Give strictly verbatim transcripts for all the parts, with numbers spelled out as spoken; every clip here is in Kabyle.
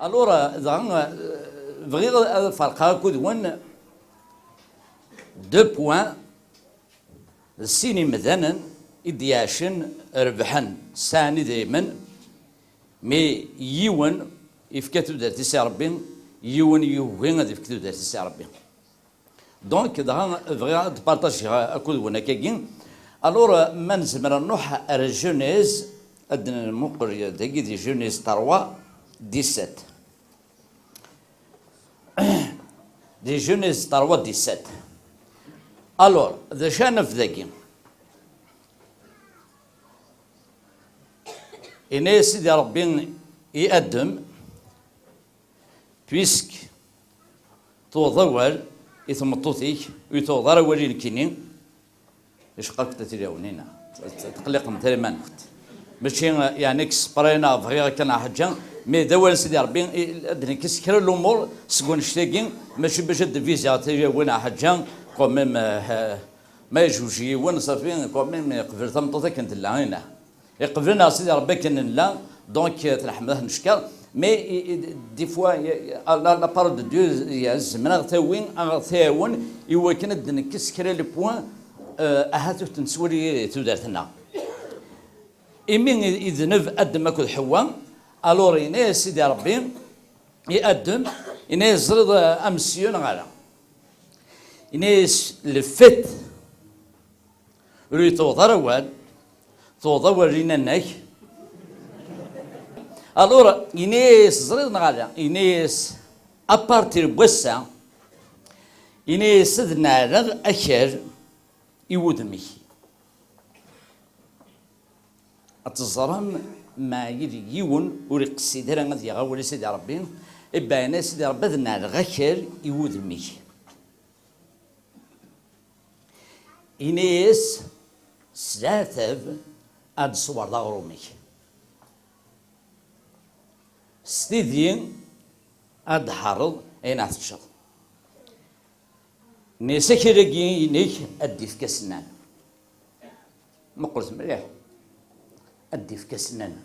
Alors, dɣa, euh, bɣiɣ ad ferqeɣ akked-wen deux points. D sin imdanen i d-iɛecen, rebḥen, sɛan idrimen, mi yiwen ifka tudert-is i Ṛebbi, yiwen yugi ad ifk tudert-is i Ṛebbi. Donc, dɣa bɣiɣ ad partagiɣ akked-wen akkagi. Alors, ma nezmer ad nruḥ ar Genèse, ad nmuqel dagi di Genèse trois, dix-sept. Di Genèse trois dix-sept. Alors, d acu ara naf dagi? Yenna-yas Sidi Ṛebbi i Adem, puisque tuɣeḍ awal i tmeṭṭut-ik, ur yi-tuɣeḍ ara awal i nekkini, icqa-kent ad tili awen-ina. Tqelliqemt ara iman-nkent. Mačči, eh, yeɛni, exprès neɣ bɣiɣ kan neɣ ḥaǧa, mais d awal n Sidi Ṛebbi, i, ad d-nekkes kra n lumuṛ seg wannect-agi, mačči bac ad d-viziɣ tili awen neɣ ḥaǧa, quand même, eh, ma yejwej yiwen, safi, quand même, yeqbel tameṭṭut akken tella, ina. Iqbel-aneɣ Sidi Ṛebbi akken nella, donc, euh, tleḥmeḍ ad neckeṛ. Mais, i, i, des fois, i, i, la, la parole de Dieu, i, zemreɣ tawi, aɣ-, taɛawen, i wakken ad d-nekkes kra le point, euh, ahat ur t-nettwali tudert-nneɣ. Imi i, idneb Adem akked Ḥewwa, alors yenna-yas Sidi Ṛebbi i Adem, yenna-yas, ẓriḍ, euh, a monsieur neɣ ala? Yenna-yas, le fait ur yi-tuɣeḍ ara awal, tuɣeḍ awal i nanna-k. Alors, yenna-yas, ẓriḍ neɣ ala? Yenna-yas, à partir n wass-a, yenna-yas, ad nɛelleɣ akal i wudem-ik. Ad teẓrem, ma yili yiwen ur iqsid ara ad yaɣ awal i Sidi Ṛebbi, ibeɛɛen-as Sidi Ṛebbi ad nɛelleɣ akal i wudem-ik. Ini-as, s leɛtab ad d-tṣewreḍ aɣrum-ik. S tidi ad d-tḥerreḍ ayen ara teččeḍ. Ini-as, akal-agi-inek ad d-ifk asennan. Meqqret mliḥ. Ad d-ifk asennan.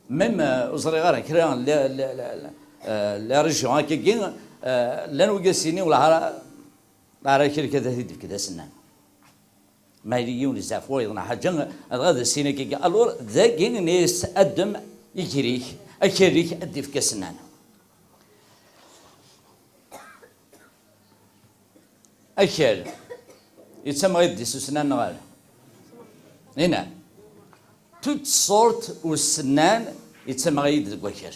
Même, euh, ur ẓriɣ ara kra la, la, la, la, euh, la région akkagi, euh, llan wigad s-yini wala ara, ara kra ad t-id-ifk d asennan. Ma yili yiwen yezɛef wayeḍ neɣ ḥaǧa, dɣa d asin akkagi. Alors, dagi, ini-as Adem, iger-ik, akal-ik, ad d-ifk asennan. Akal, yettameɣ-id s usennan neɣ ala? Ina. Toutes sortes usennan yettameɣ-id deg wakal.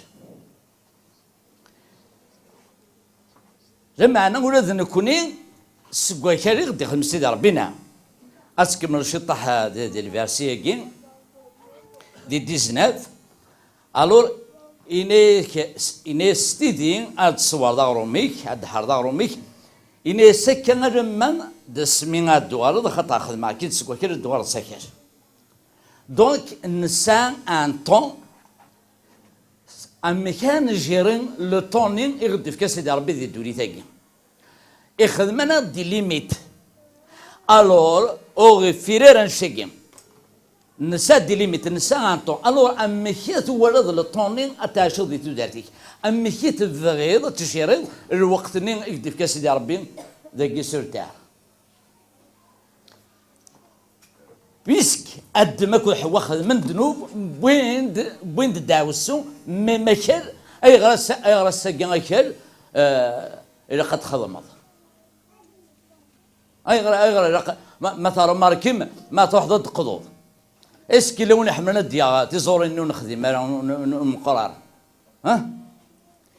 Lameɛna ula d nekkni seg wakal i ɣ-d-ixdem Sidi Ṛebbi, neɣ? Ad tkemmel ciṭṭaḥ, eh, di, di lversi-agi, di dix-neuf. Alors, ini-as s tidi ad d-tṣewreḍ aɣrum-ik, ad d-tḥerreḍ aɣrum-ik. Ini-as akka alamma d asmi ad d-tuɣaleḍ, axaṭer xedmeɣ-k-id seg wakal ad d-tuɣaleḍ s akal. Donc, nesɛa un temps, amek ad njiri le temps-nni i ɣ-d-ifka Sidi Ṛebbi di ddunit-agi. Ixdem-aneɣ des limites. Alors, ur ɣ-iffir ara annect-agi. Nesɛa des limites, nesɛa un temps. Alors, amek i twalaḍ le temps-nni ad tɛiceḍ di tudert-ik? Amek i tebɣiḍ ad tjiriḍ lweqt-nni i k-d-ifka Sidi Ṛebbi dagi sur terre? Puisque Adem akked Ḥewwa xedmen ddnub, wwin-d, wwin-d ddeɛwessu, même akal, ayɣer ass-, ayɣer ass-agi akal, eh, ilaq ad txedmeḍ? Ayɣer, ayɣer ilaq, ma, ma tṛemarkim, ma truḥeḍ ad d-teqḍuḍ? Est-ce que yella win iḥemmlen ad d-yaɣ tiẓurin-nni ur nexdim ara, ur, ur, ur nmeqqer ara? Ha?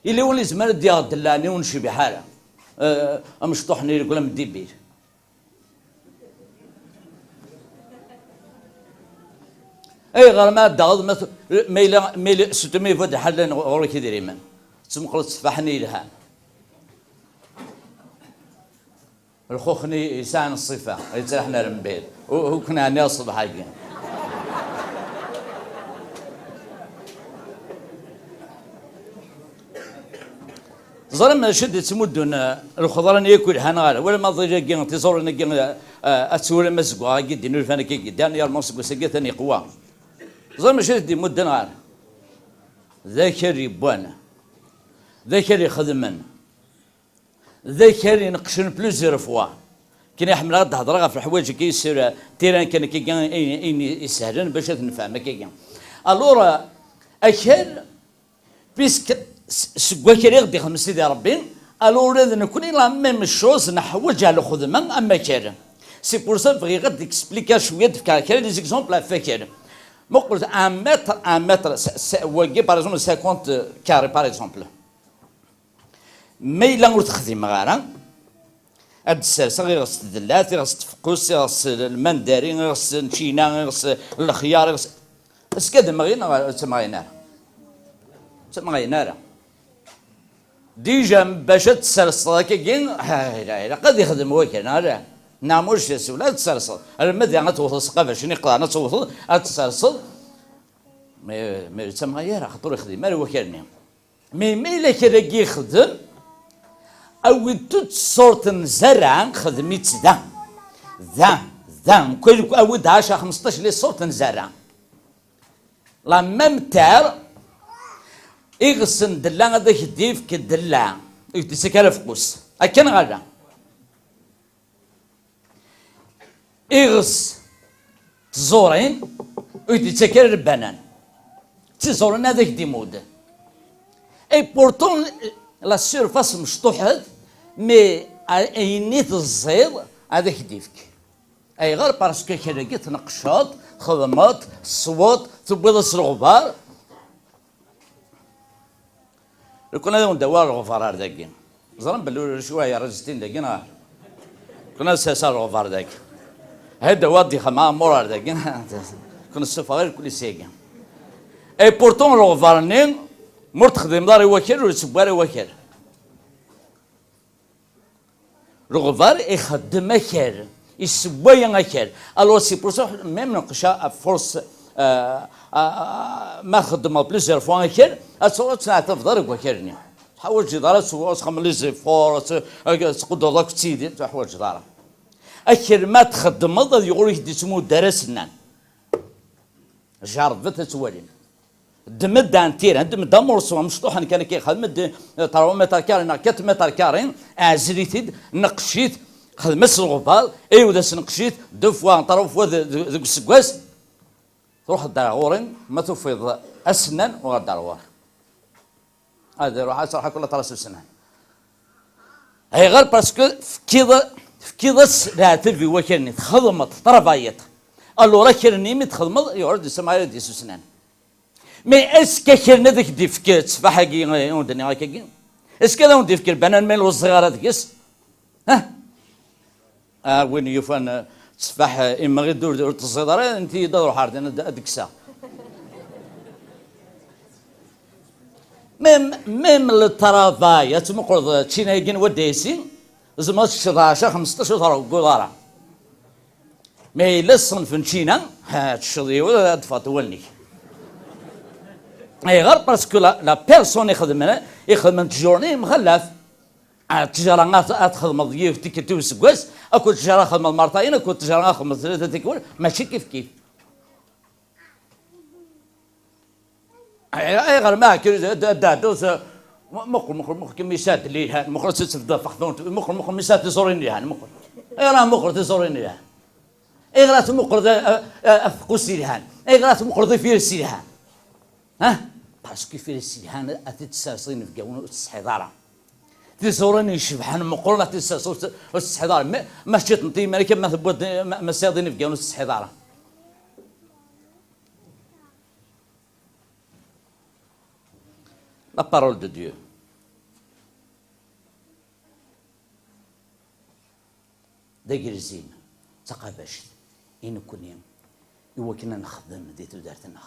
Yella win yezmer ad d-yaɣ ddella-nni ur necbiḥ ara? Eh, amecṭuḥ-nni yeggul am ddibil. Ayɣer ma ad d-taɣeḍ, ma t-, ma yella, ma yella, surtout ma yebda-d lḥal llan ɣur-k idrimen, tettmuqleḍ tteffaḥ-nni yelhan. Lxux-nni yesɛan ṣṣifa, yettraḥen ar mebɛid. U, u ken-ɛniɣ ṣṣbeḥ-agi. Teẓram acu d-yettmuddun, eh, lxeḍra-nni akk yelhan ɣer, wala ma ḍil-agi, tiẓurin-agi, eh, eh, ad twalam azeggaɣ-agi d-innulfan akka i yeddan, yernu seg wass-agi atan yeqwa. Teẓram acu i t-id-yemmudden ɣer? D akal yewwan, d akal ixedmen, d akal ineqqcen plusieurs fois. Akken i ḥemmleɣ ad d-hedreɣ ɣef leḥwayeǧ akka yessura, tira kan akka, ayen, ayen isehlen bac ad t-nefhem akka. Alors, akal, puisque s-, seg wakal i ɣ-d-ixdem Sidi Ṛebbi, alors ula d nekkni la même chose, neḥwaǧ ar lxedma am akal. C'est pour ça bɣiɣ ad d-expliquer cwiya, ad d-fkeɣ kra des exemples ɣef wakal. Muqlet, un mètre, un mètre, s-, s-, wagi, par exemple, cinquante carrés, par exemple. Ma yella ur t-xdimeɣ ara, ad d-sserseɣ iɣes tdellat, iɣes tfeqqust, iɣes lmandari, iɣes ččina, iɣes lexyar, iɣes, est-ce que ad mɣin neɣ ur ttemɣin ara? Ur ttemɣin ara. Déjà, bac ad tesserseḍ akkagi, ha, ilaq ad ixdem wakal, neɣ ala? Neɣ ma ulac, ad tesserseḍ. Alma d ad tewteḍ s iqabacen iqḍan, ad tewteḍ, ad tesserseḍ. Mais, mais ur ttemɣin ara, xaṭer ur ixdim ara wakal-nni. Mi, mi yella kra i yexdem, awi-d toute sorte n zerra, xdem-itt da. Da, da, mkul, awi-d ɛecra, xmesṭac les sortes n zerra. La même terre, iɣes n della ad ak-d-ifk della, ur k-d-ittak ara afeqqus. Akka neɣ ala? Iɣes tẓurin ur d-ittak ara lbanan. D tiẓurin ad ak-d-imudd. Et pourtant, la surface mecṭuḥet, mais a-, ayen i teẓẓiḍ ad ak-d-ifk. Ayɣer? Parce que kra-agi tneqceḍ, txedmeḍ, tesweḍ, tewwiḍ-as leɣbar. Lukan ad awen-d-awiɣ leɣbar ar dagi. Ẓran belli ulac wa yerreẓ tin dagi, neɣ? Lukan ad sers leɣbar dagi. Had awa d-ixdem aɛemmur ar dagi. Lukan ssufeɣ irkelli seg-agi. Et pourtant leɣbar-nni, ma ur texdimeḍ ara i wakal, ur isewwi ara i wakal. Leɣbar ixeddem akal, issewway akal. Alors, c'est pour ça, même nqecca, à force, euh, à, à, ma txeddmeḍ plusieurs fois akal, ad tura ur tettneɛtabeḍ ara deg wakal-nni. Teḥwaǧeḍ ara ad txedmeḍ les efforts, ad t-, ad tqudreḍ akk d tidi, ur teḥwaǧeḍ ara. Akal ma txeddmeḍ, ad yuɣal ur k-d-ittmudd ara s nnan. Jerbet ad twalim. Ddem-d un terrain, ddem-d amurṣu amecṭuḥen kan akka, xdem-d trois mètres carrés neɣ quatre mètres carrés, ɛzel-it-id, neqqec-it, xdem-as leɣbar, iwed-as neqqec-it, deux fois, trois fois de, de, deg useggas, truḥeḍ-d ar ɣur-i, ma tufiḍ asennan, uɣal-d ar ɣur-i. Ad iruḥ, ad truḥ akk la trace usennan. Ayɣer? Parce que tefkiḍ, tefkiḍ-as leɛtab i wakal-nni, txedmeḍ, travayiḍ. Alors akal-nni mi txedmeḍ, yuɣal-d yesɛa ara d-yessusnan. Mais est-ce que akal-nni ad ak-d-ifk tteffaḥ-agi i wen-d-nniɣ akkagi? Est-ce que ad awen-d-ifk lbanan ma ur ẓẓiɣ ara deg-s? Ha? Ah, win yufan, eh, tteffaḥ, eh, imɣi-d ur, ur teẓẓiḍ ara, nti-yi-d ad ruḥeɣ ar din ad, ad d-kkseɣ. Même, même le travail, ad tmuqleḍ ččina-agi n wadda-yasi, tzemreḍ ad teččeḍ ɛecra, xmesṭac, ur tṛewwuḍ ara. Ma yella ṣṣenf n ččina, ha, teččeḍ yiwet, ad d-ffɣent wallen-ik. Ayɣer? Parce que la, la personne ixedmen, ixedmen ttjur-nni yemxallaf. Ah, ttjara ad, ad txedmeḍ yiwet tikkelt i useggas, akked ttjara ad txedmeḍ mertayen, akked ttjara ad txedmeḍ tlata tikwal, mačči kif kif. Ay-, ayɣer ma ɛekkel ad, ad d-ɛedduḍ s-, mu-, muqel, muqel, muqel, kemm yesɛa-d lli yelhan, muqel ad tt-tebda textunt, muqel, muqel, mi yesɛa tiẓurin yelhan, muqel. Ayɣer ad muqel tiẓurin yelhan? Ayɣer ad tmuqleḍ a, a, a, afeqqus yelhan? Ayɣer ad tmuqleḍ ifires yelhan? Ha? Parce que ifires yelhan ad t-id-tesserseḍ inebgawen ur tessetḥiḍ ara. Tiẓurin icebḥen meqqren ad t-id-tesserseḍ ur tes-, ur tessetḥiḍ ara. Ma, ma teččiḍ-tent iman-ik, ma tewwiḍ, ma, ma tesɛiḍ inebgawen ur tessetḥiḍ ara. La parole de Dieu. D agelzim, d taqabact i nekkni, i wakken ad nexdem di tudert-nneɣ.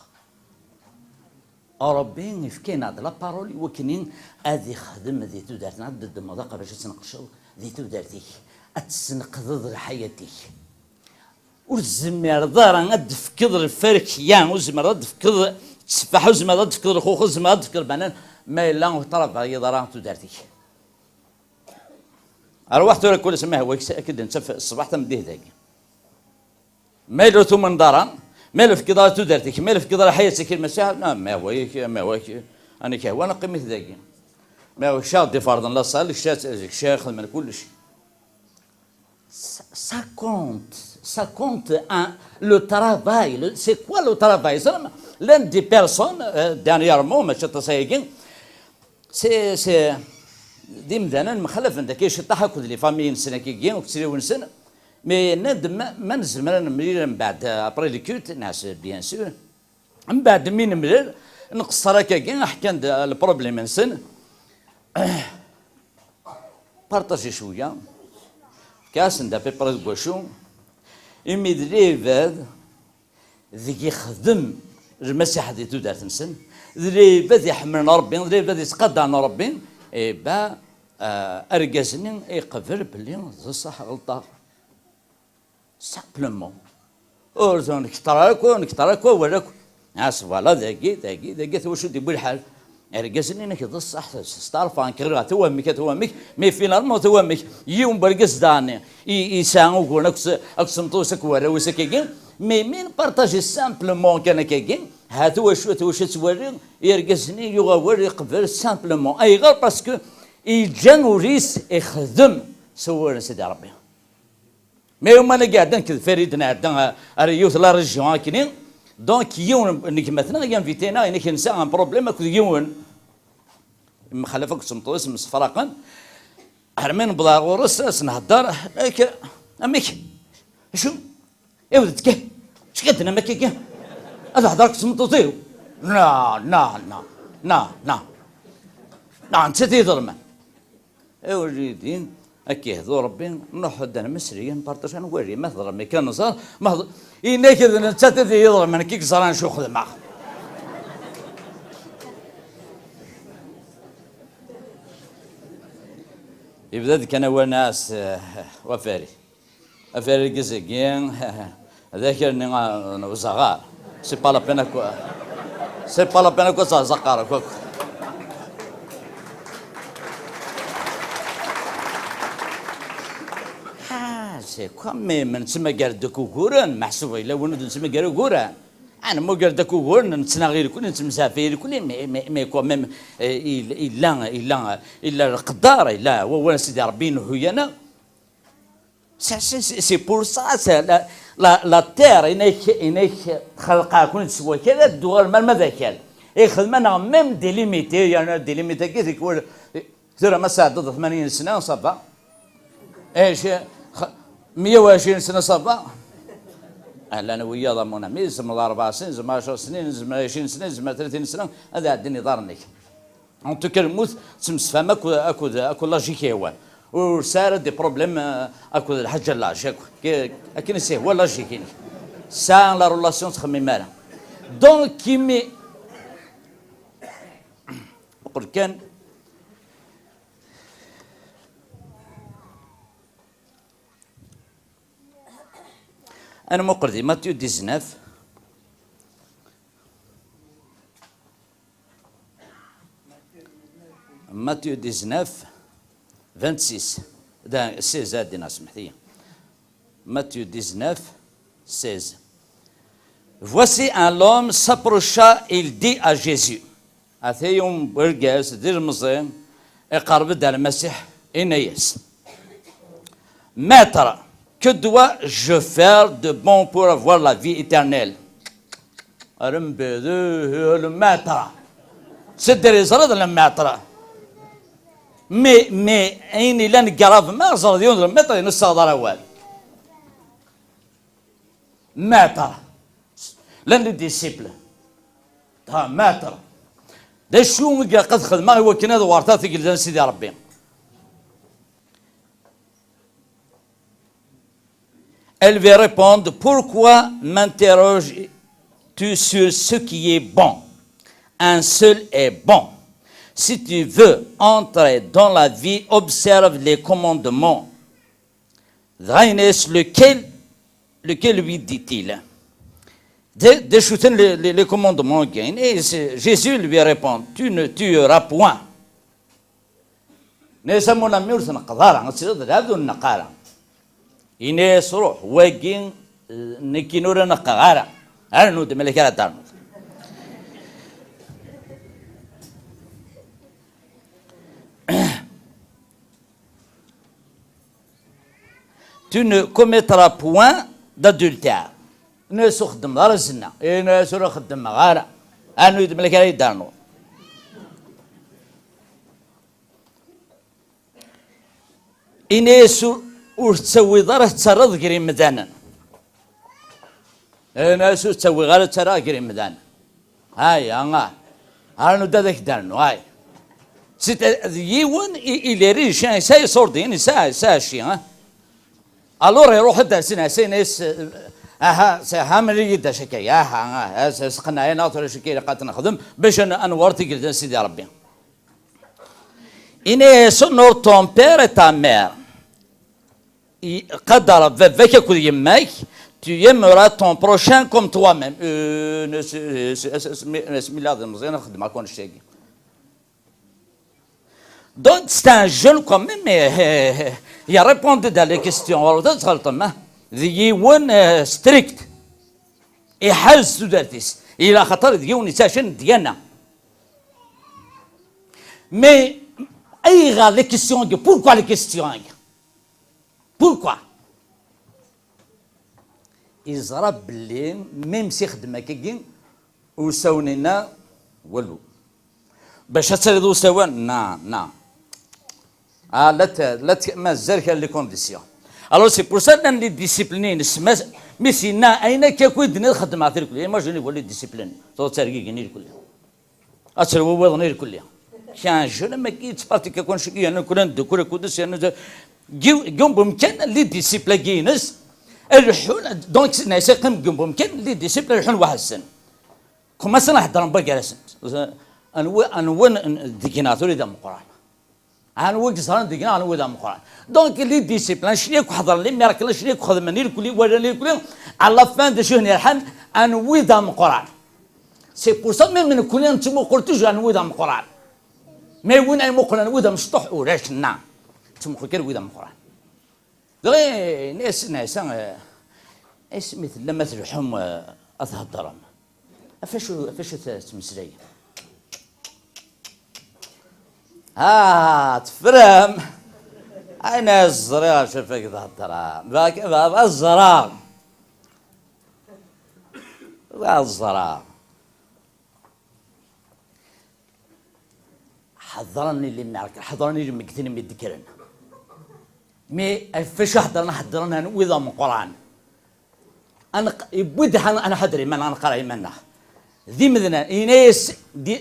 Ṛebbi yefka-aneɣ-d la parole i wakken ad ixdem di tudert-nneɣ, ad d-teddmeḍ aqabac ad tneqceḍ di tudert-ik, ad tesneqdeḍ lḥayat-ik. Ur tezmireḍ ara ad d-tefkeḍ lferkya, ur tezmireḍ ad d-tefkeḍ tteffaḥ, ur tezmireḍ ad d-tefkeḍ lxuxu, ur tezmireḍ ad d-tefkeḍ lbanan, ma yella ur tettṛabayeḍ ara tudert-ik. Arwaḥ tura kul ass ma hwa-k, ad k-id-nettaf ṣṣbeḥ tameddit dagi. Ma yella ur tumneḍ ara, ma yella ur tefkiḍ ara tudert-ik, ma yella ur tefkiḍ ara ḥayat-ik i Lmasiḥ, na, ma hwa-k, ma hwa-k, anek hwa, neqqim-it dagi. Ma hwa kečč ad d-iferḍen la salle, kečč ad, kečč ad ixedmen kullec. Ça, ça compte, ça compte, hein, le travail, le, c'est quoi le travail? Ẓram, l'un des personnes, euh, dernièrement, mačči aṭas ayagi, c'est, c'est, d imdanen mxalafen daki ciṭṭaḥ akked les familles-nsen akkagi, akked tiliwin-nsen, mais yenna-d ma, ma nezmer ad nemlil mbeɛd, euh, après le culte, neɣ s-, bien sûr, mbeɛd mi nemlil, nqeṣṣer akkagi, ḥkan-d, euh, le problème-nsen. Partager cwiya, efk-asen-d à peu près deg wacu, imi d lɛibad deg ixdem Lmasiḥ di tudert-nsen, d lɛibad iḥemmlen Ṛebbi, d lɛibad yettqadaren Ṛebbi, eh ben, eh, argaz-nni iqbel belli d ṣṣeḥ ɣelṭeɣ. Simplement. Ur nekter akk, ur nekter akk awal akk. As, voilà, dagi, dagi, dagi, twacult yewwi lḥal. Argaz-nni inek d ṣṣeḥ, testeɛrfeḍ, nekk ɣileɣ ata wamek, ata wamek, mais finalement ata wamek. Yiwen n wergaz daɣen i, i, yesɛa uguren akked s-, akked tmeṭṭut-is akked warraw-is akkagi, mais mi npartaji simplement kan akkagi, ha twacult, twacult tettwali, argaz-nni yuɣ awal, iqbel simplement. Ayɣer? Parce que yeǧǧa ul-is ixdem s wawal n Sidi Ṛebbi. Mais uma-agi iɛedda, nekk d Farid nɛedda ar yiwet la région akkenni. Donc yiwen n gma-tneɣ i invité-neɣ, inek nesɛa un problème akked yiwen. Mxalaf akked tmeṭṭut-is msefraqen. Armi newweḍ ɣer ɣur-s, ad s-nhedder, amek, amek? Acu? Iwed-d kan. Acu kan tennam akkagi? Ad hedreɣ akked tmeṭṭut-iw? Na, na, na, na, na. Na, nettat i iḍelmen. Iwlidin, akka ihdu Rebbi, nruḥ ad d-nmesri, nparṭac, ad nwali, ma teḍlem kan nẓer, ma teḍ-, inek d nettat i d-iyi-iḍelmen, nekk i yeẓran acu xedmeɣ. Yebda-d kan awal-nni-as, eh, wafari. Afrargaz-agi, d akal-nni, ah, n uzaɣar. C'est pas la peine akk-, c'est pas la peine akk ad terzaqar akk, akk. Ah, c'est quoi, mais ma nettmagar-d akk uguren, meḥsub yella win ur d-nettmagar uguren. Ah, nemmugar-d akk uguren, nettnaɣ irkelli, nettemzeɛfi irkelli, mais, mais, mais quand même, eh, il-, illa, illa, illa leqder, illa wawal n Sidi Ṛebbi inehhu-yaneɣ. C'est, c'est, c'est, c'est pour ça, c'est la, la, la terre, inek, inek, txelq-aken-id s wakal, ad d-tuɣalem arma d akal. Ixdem-aneɣ même des limites, yerna des limites-agi tikwal, tura ma tesɛeddaḍ tmanyin sna, ça va. Ic, x-, meyya u ɛecrin sna, ça va. Llan wiyaḍ, à mon ami, tzemreḍ rebɛa snin, tzemreḍ ɛecra snin, tzemreḍ ɛecrin sna, tzemreḍ tlatin sna, ad ɛeddin iḍarren-ik. En tout cas, lmut tettemsefham akked, akked, akked l'âge-ik i wan. Ur tesɛi ara des problèmes, euh, akked lḥaǧa n l'âge, akk. Ke-, akken i s-ihwa l'âge-ik-inek. Tesɛa la relation, ur tettxemmim ara. Donc, imi, Qqel kan. Ad nmuqel di Matthieu dix-neuf. Matthieu dix-neuf, vingt-six. Da, seize, ad d-iniɣ, smeḥt-iyi. Matthieu dix-neuf, seize. Voici un homme s'approcha, il dit à Jésus. Ata yiwen wergaz d ilemẓi iqerreb-d ar Lmasiḥ, yenna-yas: Maître, que dois-je faire de bon pour avoir la vie éternelle? Lmbedu, le maître. Sidder yeẓra d le maître. Mais, mais, ayen yellan grave, ma ẓer d yiwen d le maître, ur nessaɣeḍ ara awal. Maître. Llan les disciples. Ah, maître. D acu i ilaq ad xedmeɣ i wakken ad werteɣ tigelda n Sidi Ṛebbi? Elle lui répond: Pourquoi m'interroges-tu sur ce qui est bon? Un seul est bon. Si tu veux entrer dans la vie, observe les commandements. Dɣa yenna-yas: Lequel, lequel, lui dit-il? D, d acu-ten les, les, les commandements-agi? Et Jésus lui répond: Tu ne tueras point. Yenna-yas: A mon ami, ur tneqqeḍ ara, ad tiliḍ d lɛebd ur neqq ara. Yenna-yas: Ruḥ, wagi, eh, nekkini ur neqqeɣ ara. Rnu-d, ma yella kra ad ternuḍ. Tu ne commettras point d'adultère. Yenna-yas: Ur xeddmeḍ ara zzna. Yenna-yas: Ur xeddmeɣ ara. Rnu-d, ma yella kra ad ternuḍ. Ini-as ur, ur tettawiḍ ara tettarraḍ gar yimdanen. Ini-as ur ttawiɣ ara ttarraɣ gar yimdanen. Ay, ah, ah. Rnu-d ad ak-d-rnu, ay. C'est d yiwen i, il est riche, hein, yesɛa iṣurdiyen, yesɛa, yesɛa ci, hein. Alors iruḥ-d ar sin, ar sin, is-, aha, s-, aha, mel-iyi-d acu akka, aha, aha, s-, sqenneɛ-iyi neɣ tura acu akka ilaq ad t-nexdem bac ad n-, ad nwer tigelda n Sidi Ṛebbi. Ini-as: Honore ton père et ta mère. I-, qader baba-k akked yemma-k, tu aimeras ton prochain comme toi-même. Euh, ne, se, se, se, se, mi, se, mi la d Meẓyan ad xedmeɣ akk annect-agi. Donc, c'est un jeune quand même, eh, eh, eh, il a répondu dans les questions. Ur d-tɣelṭem, ah. D yiwen, eh, strict. Iḥaz tudert-is. Ila xaṭer d yiwen yettɛican deg-nneɣ. Mais, ayɣer les questions-agi? Pourquoi les questions-agi? Pourquoi? Yeẓra belli même si xedm akkagi, ur sawen-inna walu. Bac ad taliḍ usawen, na, na. Ah, la t-, la t-, mazal kra les conditions. Alors, c'est pour ça llan les disciples-ines, ma, mi s-yenna ayen akka akk i d-tenniḍ xeddmeɣ-t irkelli. Imagine-toi les disciples-ines, tuɣ ttergigin irkelli. Ad terwi wiḍen irkelli. Kra n jeune am akka yettpartika kan ciki, yerna kra n ddukul akked-s, yerna d-, gi-, gumb umkan les disciples-agi-ines, leḥḥun, donc, s-, nɛisa yeqqim gumb umkan les disciples leḥḥun waḥed-sen. Commencen ad heddren gar-asen. Anwa, anwa n-, n-, deg-neɣ tura i d ameqqran? Anwa i yeẓran deg-neɣ anwa i d ameqqran? Donc, les disciples, anecni akk ḥeḍren les miracles, anecni akk xedmen irkelli, walan irkelli, à la fin d acu i ten-yerḥan? Anwa i d ameqqran? C'est pour ça même nekkni nettmuqul toujours anwa i d ameqqran. Mais win ay muqlen anwa i d amecṭuḥ, ulac, na. Nettmuqul kan anwa i d ameqqran. Dɣa, yenna-yas Sidna Ɛisa, eh, asmi tellam ad tleḥḥum, eh, ad theddrem. Ɣef wacu, ɣef wacu tettmeslayem? Ah, teffrem! Ay, yenna-yas ẓriɣ ɣef wacu i theddrem. Bɣiɣ, bɣiɣ ad ẓreɣ. Bɣiɣ ad ẓreɣ. Ḥeḍren i les miracles, ḥeḍren i lmeggtin mi d-kkren. Mi ɣef wacu heddren, heddren anwa i d ameqqran. Ad neq-, yewwi-d ad nḥader iman-, ad neqqar iman-nneɣ. D imednan, yenna-yas, di,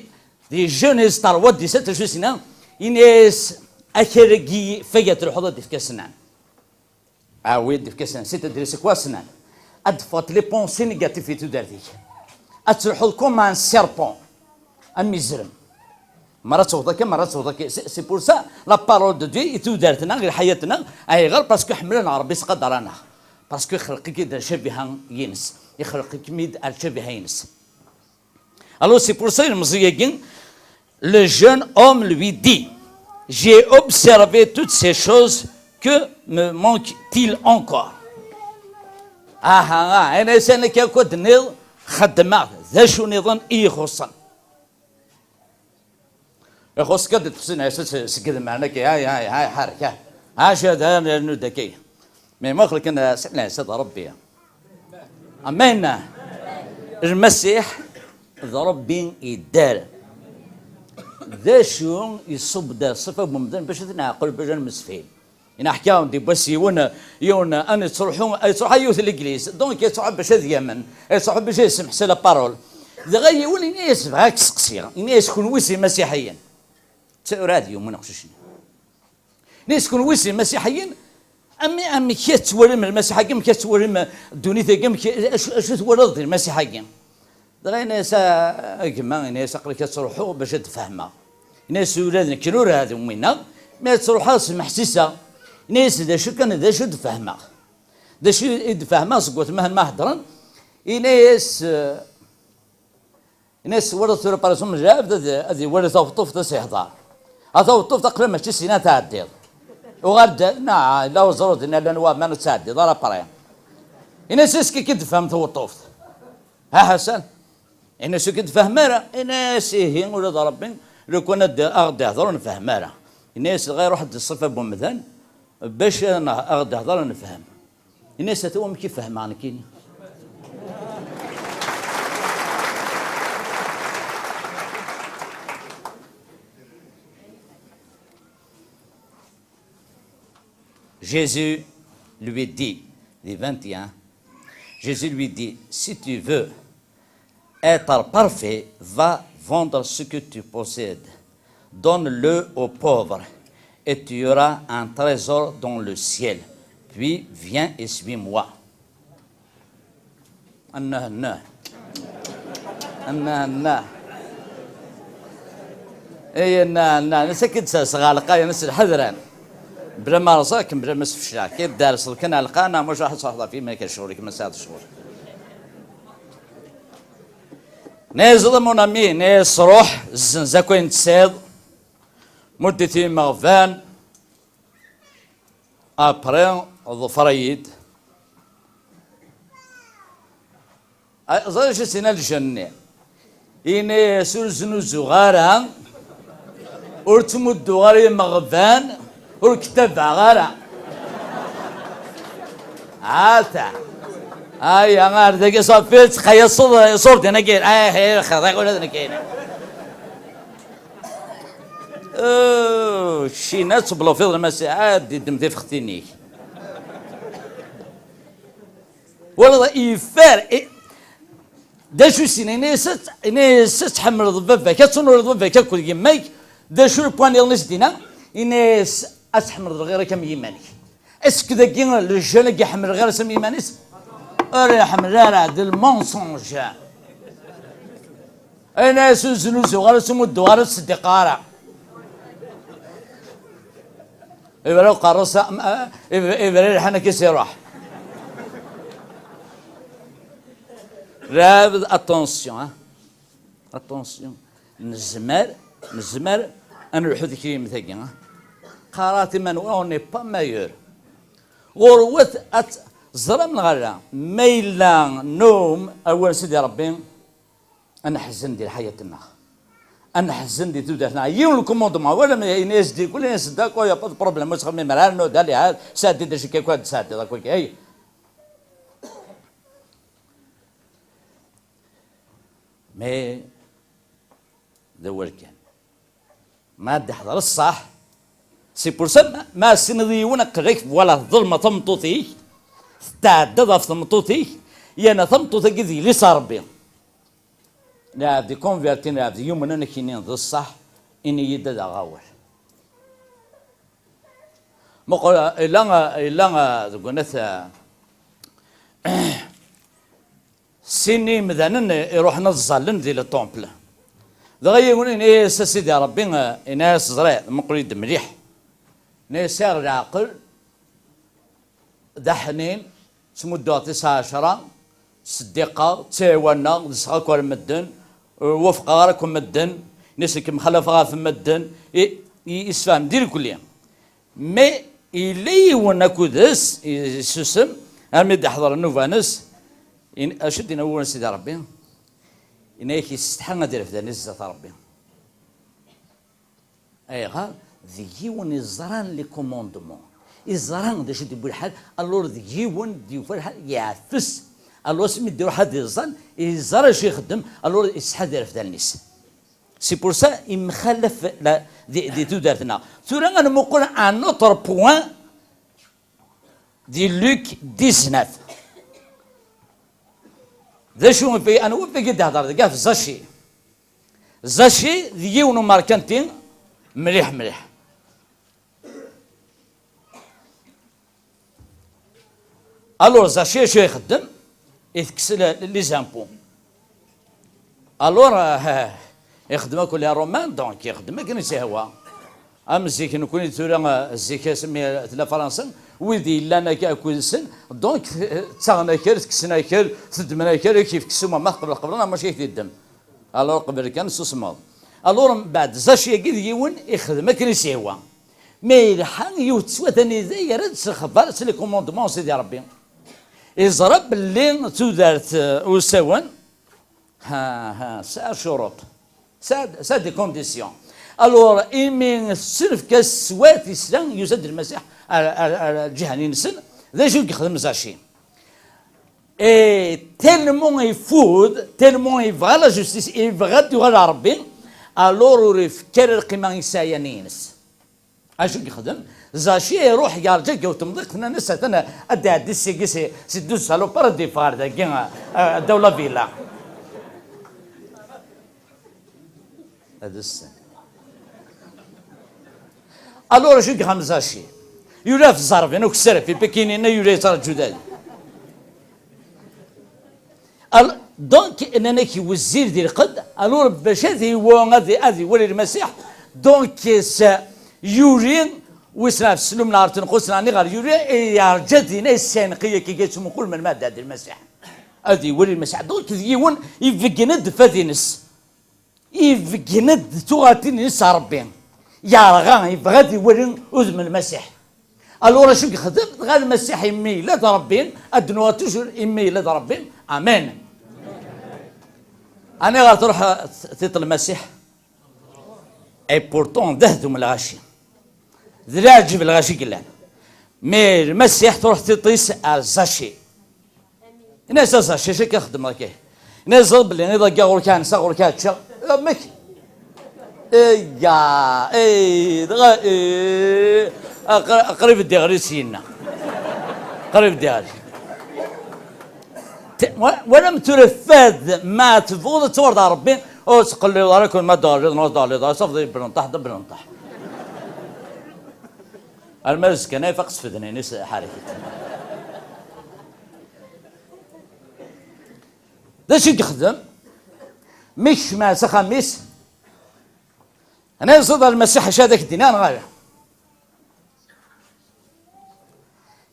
di Genèse trois dix-sept, acu i s-yenna? Yenna-yas, akal-agi fag ad truḥeḍ ad d-tefkeḍ snan. Awi-d efk-asen, c'est-à-dire c'est quoi snan? Ad d-ffɣent les pensées négatives i tudert-ik. Ad truḥeḍ comme un serpent, am izrem. Mara tewweḍ akka, mara tewweḍ akka. C'est c'est pour ça la parole de Dieu i tudert-nneɣ, i lḥayat-nneɣ. Ayɣer? Parce que ḥemmlen Ṛebbi, ttqadaren-aɣ. Parce que ixleq-ik-id d lcabiha-ines. Ixleq-ikem-id ar lcabiha-ines. Alors c'est pour ça, ilemẓi-agi, le jeune homme lui dit, j'ai observé toutes ces choses, que me manque-t-il encore? Aha, ah, ayen asan akka akk ad d-tenniḍ, xeddmeɣ, d acu nniḍen i ixuṣṣen? Ixuṣṣ-k ad d-tefsin, ay, s-, s-, seg idmaren akka, ay, ay, ay, ḥerk, ay. Acu ad nernu-d akka? Mais ma xelqen, eh, s-, s-, d Ṛebbi. Amen. Lmasiḥ d Ṛebbi yedder. D acu iṣubb-d ṣṣifa n umdan bac ad t-neɛqel, bac ad nemsefhim? Ina ḥkiɣ-awen-d yiwwas yiwen, yiwen, an yettruḥu, yettruḥu yiwet n legliz, donc yettruḥu bac ad yamen, yettruḥu bac ad yesmeḥ s la parole. Dɣa yiwen ini-as, bɣiɣ ad k-seqsiɣ, ini-as, kunwi s imasiḥiyen? Tura ad yumen uqcic-nni. Ini-as, kunwi s imasiḥiyen, ami-, amek ad twalim lmasiḥ-agi, amek ad twalim ddunit-agi, amek, acu, acu twalaḍ di lmasiḥ-agi? Dɣa yenna-yas, a, a gma, yenna-yas, aql-ik ad truḥeḍ bac ad d-fehmeɣ. Yenna-yas, ula d nekkini ur ɛad umineɣ, mi ad truḥeḍ ad smeḥsiseɣ. Yenna-yas, d acu kan, d acu d-fehmeɣ? D acu i d-fehmeɣ seg watmaten ma heddren? Yenna-yas, eh, yenna-yas, twalaḍ tura, par exemple, lɛebd ad, ad iwali taweṭṭuft ad s-ihḍer. A taweṭṭuft, aql-i mačči s-ina tɛeddiḍ. Uɣal-d, na, la uẓru dinna llan waman ur ttɛeddiḍ ara après. Yenna-yas, est-ce que i d-tefhem tweṭṭuft? Ha Ḥasan, ini-as ur k-id-fehhem ara. Ini-as ihi, ula d Ṛebbi, lukan ad d-, aɣ-d-ihder ur nfehhem ara. Ini-as dɣa iruḥ-d ṣṣifa n umdan bac ad aɣ-d-ihder ad nefhem. Ini-as ata wamek i fehmeɣ nekkini. Jésus lui dit, les vingt et un, Jésus lui dit, si tu veux être parfait, va vendre ce que tu possèdes, donne-le aux pauvres, et tu auras un trésor dans le ciel. Puis viens et suis-moi. Annah, annah. Annah, annah. Ay, annah, annah. Nessa kid s-, sɣalqa, nessa lḥadran. Bla ma rẓak, bla ma sfeclak. Kid dar selkan alqa, na mos raḥ tṣaḥḍa fi ma ka ccɣel, ma sɛad ccɣel. Nez, mon ami, nez, ruḥ, zzenz akk ayen tesɛiḍ. Muddit imeɣban. Après, ḍfer-iyi-d. Ẓer acu s-yenna lǧenni. Ini-as ur znuzuɣ ara, ur ttmudduɣ ara imeɣban, ur ktabeɣ ara. Ata. Aya, ar dagi ṣafi, txeyyaṣeḍ iṣurdiyen-agi. Ah, xir, xir, ula d nekk. Oh, ccina ad teblufiḍ lmasiḥ, ad d-iddem tifextin-ik. Wala yeffer, i-, d acu i s-yenna? Yenna-yas ad, yenna-yas ad tḥemmleḍ baba-k, ad tunureḍ baba-k akked yemma-k. D acu le point niḍen i s-d-yenna? Yenna-yas ad tḥemmleḍ lɣir-ik am yiman-ik. Est-ce que dagi le jeune-agi iḥemmel lɣir-is am yiman-is? Ur iḥemmel ara, d lmensonge. Ayen-as ur znuzuɣ ara, ur ttmudduɣ ara, ur ttseddiqeɣ ara. Ibra uqerru-s, am-, a-, ib-, ibra lḥan akka i s-iruḥ. Rabd, attention, hein. Attention. Nezmer, nezmer ad nelḥu deg tagi, hein. Qqareɣ iman-nwen, on n'est pas meilleur. Ɣurwet ad t-, ẓram neɣ ala, ma yella num awal n Sidi Ṛebbi, ad neḥzen di lḥayat-nneɣ. Ad neḥzen di tudert-nneɣ. Yiwen le commandement, wala ma yenna-yas-d, kul yenna-yas-d, d'accord, y a pas de problème, ur ttxemmim ara, rnu-d, allez, ha, sɛeddi-d acu akka, ad d-sɛeddiḍ akk akka, hey. Mais d awal kan. Ma ad d-iḥḍer ṣṣeḥ, c'est pour ça ma, ma tessneḍ yiwen aql-ak, voilà, tḍelmeḍ tameṭṭut-ik, tetɛeddaḍ ɣef tmeṭṭut-ik, yerna tameṭṭut-agi d yelli-s n Ṛebbi. Lɛebd ikonvertin, lɛebd yumnen, ad k-inin d ṣṣeḥ, ini-yi-d ad aɣeɣ awal. Muqel, ila, ila deg unat, sin n yimdanen iruḥen ad ẓallen di le temple. Dɣa yiwen ini-as a Sidi Ṛebbi, eh, ini-as, ẓriɣ, muqel-iyi-d mliḥ. Ini-as, sɛiɣ leɛqel, d aḥnin, ttmudduɣ tis ɛecṛa, ttseddiqeɣ, ttɛiwaneɣ, ḍseɣ akk ar medden, ur wufqeɣ ara akk medden, ini-as nekk mxalafeɣ ɣef medden, i, i, isfaham di lekli. Mais yella yiwen akud-s, yessusem, armi d-iḥḍer nnuba-nnes, in-, acu d-yenna wawal n Sidi Ṛebbi? Yenna-yak yessetḥa ad irfed allen-is zdat Ṛebbi. Ayɣer? D yiwen iẓran les commandements. Iẓra d acu d-yewwi lḥal, alors d yiwen d-yufa lḥal, yeɛfes. Alors asmi d-iruḥ ad iẓẓal, iẓra acu ixeddem, alors yessetḥa ad irfed allen-is. C'est pour ça, imxalaf la, di, di tudert-nneɣ. Tura ad nmuqel un autre point di Luc dix-neuf. D acu, anwa i d-ihedder deg ɣef Zachi? Zachi d yiwen umerkanti mliḥ, mliḥ. Alors, Zachi acu ixeddem? Itekkes le-, les impôts. Alors, euh, ixeddem akk les Romains, donc ixeddem akken i s-ihwa. Am zik nekni tura, euh, zik asmi tella Fransa, wid yellan ak-, akked-sen, donc, euh, ttaɣen akal, tekksen akal, teddmen akal, ak-ifk ssuma, ma tqebleḍ qebleḍ, ma mačči ak-t-iddem. Alors, qbel kan susmeḍ. Alors, mbeɛd, Zachi-agi d yiwen ixdem akken i s-ihwa. Mi yelḥa yiwet teswiɛt anida yerra-d s lexbar, s les commandements n Sidi Ṛebbi. Iẓra belli tudert, euh, usawen, ha, ha, tesɛa ccuruṭ. Tesɛa, tesɛa des conditions. Alors, imi tessenfk-as teswiɛt, yesla, yusa-d Lmasiḥ ar, ar, ar lǧiha-nni-nsen. D acu i yexdem Zachi? Et tellement ifud, tellement yebɣa la justice, yebɣa ad yuɣal ɣer Ṛebbi, alors ur ifekki ara lqima i sseɛya-nni-ines. Acu i yexdem? Zachi iruḥ yerǧa deg yiwet temḍiqt, nnan-as atan ad d-iɛeddi sigi si, si douze salopards ad d-yeffeɣ ɣer dagi, eh, ddaw la villa. Ad ussen. Alors, acu i yexdem Zachi? Yura ɣef zzerb-in ukessar ɣef ipikinin-a, yura yettraǧu dagi. Al-, donc, nnan-ak iwezzil di lqedd, alors bac ad iwa-, ad, ad iwali Lmasiḥ, donc, s-, yuli, wissen ɣef ssellum neɣ ɣer tenqust neɣ niɣer yuli, yerǧa dinna, yessenqi akka, yettmuqul melmi ad d-iɛeddi Lmasiḥ. Ad iwali Lmasiḥ. Donc, d yiwen ibeggen-d fad-ines. Ibeggen-d tuɣatin-nnes ɣer Ṛebbi. Yerɣa, yebɣa ad iwali udem n Lmasiḥ. Alors, acu i yexdem? Dɣa Lmasiḥ, imi yella d Ṛebbi, ad d-nuɣal toujours imi yella d Ṛebbi. Amen. Aniɣer truḥ tiṭ Lmasiḥ? Et pourtant, d ahdum lɣaci. D leɛǧeb lɣaci i yellan. Mais Lmasiḥ truḥ tiṭ-is ar Zachi. Ini-as a Zachi, acu akka txeddmeḍ akka? Ini-as belli iḍ-agi ɣur-k ɛenseɣ, ɣur-k ɛeččeɣ. Amek? Eyya, ey, dɣa, ey, aqr-, qrib d-iɣli syenna. Qrib d-iɣli. Te-, wa-, walam tura fad ma tebɣuḍ ad tawreḍ ɣer Ṛebbi, ur ttqellibeḍ ara kul ma d-tɣelliḍ, neɣ ur d-tɣelliḍ ara, tafeḍ i belnṭaḥ, d belnṭaḥ. Arma azekka-nni ifaq sfednin-is ḥarekit. D acu i yexdem? Mi kecmeɣ s axxam-is, nniẓ-d ɣer Lmasiḥ acu ad ak-d-iniɣ neɣ ala?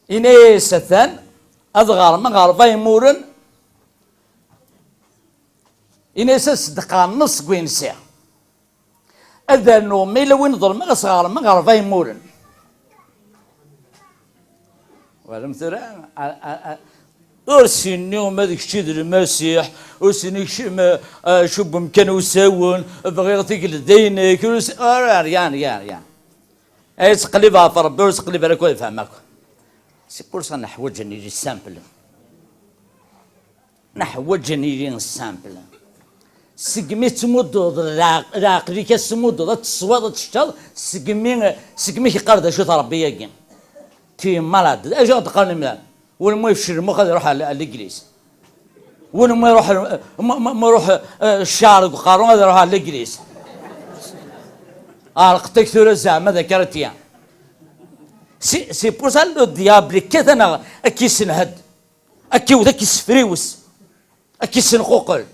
Ini-as atan ad ɣermeɣ ɣer Ṛebbi imuren, ini-as ad ṣeddqeɣ nneṣ seg wayen sɛiɣ. Ad rnuɣ ma yella win ḍelmeɣ, ad s-ɣermeɣ ɣer Ṛebbi imuren. Walam tura, a, a, a, ur s-inni ma d kečč i d Lmasiḥ, ur s-inni kečč ma, a, acu n wemkan usawen, bɣiɣ tigelda-inek, ur s-, ur, rien, rien, rien. Ay ttqellib ɣef Ṛebbi, ur ttqellib ara akk ad fhem akk. C'est pour ça neḥwaǧ ad nili simple. Neḥwaǧ ad nili simple. Segmi tettmuddeḍ leɛq-, leɛqel-ik, ad tettmuddeḍ, ad tesweḍ, ad teččeḍ, segmi, segmi k-iqqar d acu-t Ṛebbi-agi. Tu es malade. D acu i ɣ-d-qqaren imdanen? Win ma yefcel lmux ad iruḥ ɣer, ɣer l'église. Win ma iruḥ, ma, ma, ma iruḥ, eh, cceɛr deg uqerru ad iruḥ ɣer l'église. Ɛerqet-ak tura zeɛma d akrityan. C'est, c'est pour ça le diable yekkat-aneɣ ad k-issenhed. Ad k-iwet, ad k-issefriwes, ad k-issenquqel.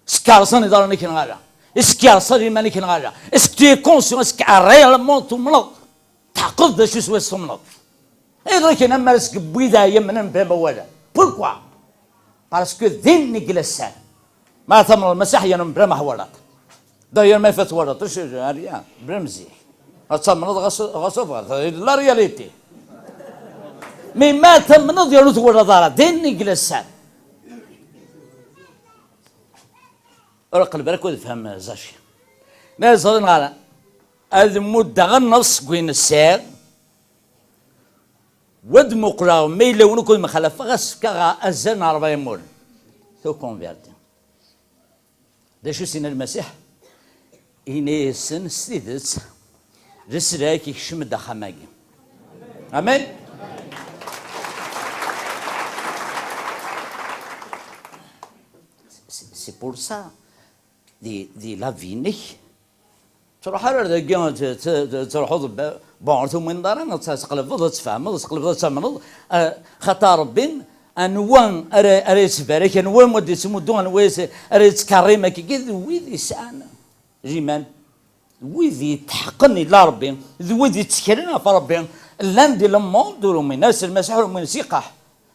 Skerẓen iḍarren-ik neɣ ala. Est-ce que yerṣa iman-ik neɣ ala? Est-ce que tu es conscient? Est-ce que réellement tumneḍ? Tḥeqqeḍ d acu swayes tumneḍ? Ayɣer akken amar seg wid ay yamnen bla ma wala? Pourquoi? Parce que din i yella sser. Ma tamneḍ Lmasiḥ, yennum bla ma twalaḍ. D'ailleurs, ma ifat twalaḍ, rien, bla mzik. Ad tamneḍ ɣas, ɣas ubeɣ, la réalité. Mais ma tamneḍ, yernu twalaḍ ara, din i yella sser. Ur qelleb ara akk ad fhem Zaci. Ma ẓrin ɣer ad muddeɣ nnefs seg win sɛiɣ, wa d-muqleɣ ma yella win ukud mxalafeɣ, ad s-fkeɣ azal n rebɛa imuren. Tout converti. D acu s-yenna Lmasiḥ? Ini-asen s tidet, leslak ikcem-d axxam-agi. Amen. C'est c'est pour ça, di, di la vie-inek, truḥ ara ar dagi, t- t- t- truḥeḍ, b- bon, ur tumineḍ ara, ad tqelbeḍ, ad tfehmeḍ, ad tqelbeḍ, ad tamneḍ, ah, xaṭer Rebbi, anwa ara, ara yettbarak, anwa ara d-yettmuddu, anwa ara yettkerrim, akkagi d wid yesɛan liman. Wid yetḥeqqen illa Rebbi, d wid yetteklen ɣef Rebbi, llan di le monde ur uminen ara s Lmasiḥ, ur uminen s iqaḥ.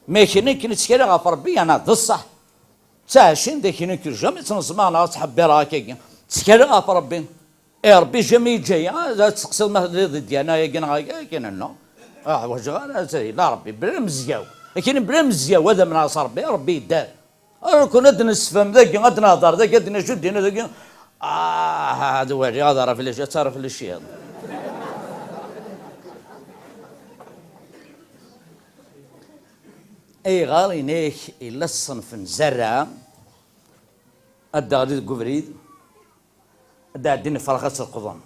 Ma kra akken i ttkaleɣ ɣef Rebbi, yeɛni d ṣṣeḥ. Ttɛacin d akken i jamais ttneẓmaɣ neɣ ad ttḥebbireɣ akkagi. Ttkaleɣ ɣef Rebbi. I Rebbi jamais yeǧǧa-yi, ad tseqsiḍ ma telliḍ di ddyana-agi neɣ akka, akken nno. Ur ḥwaǧeɣ ara, illa Rebbi, bla mezyaw. Akken bla mezyaw, ad amneɣ s Rebbi, Rebbi yedder. Ur kun ad d-nessefhem dagi, ad d-nehder dagi, ad d-nacu ddin dagi. Ah, ad waliɣ, ad reflechiɣ, ad reflechiɣ. Ayɣer inek illa ṣṣenf n zerra ad d-aɣli deg ubrid, ad d-ɛeddin ifrax ad tt-leqḍen.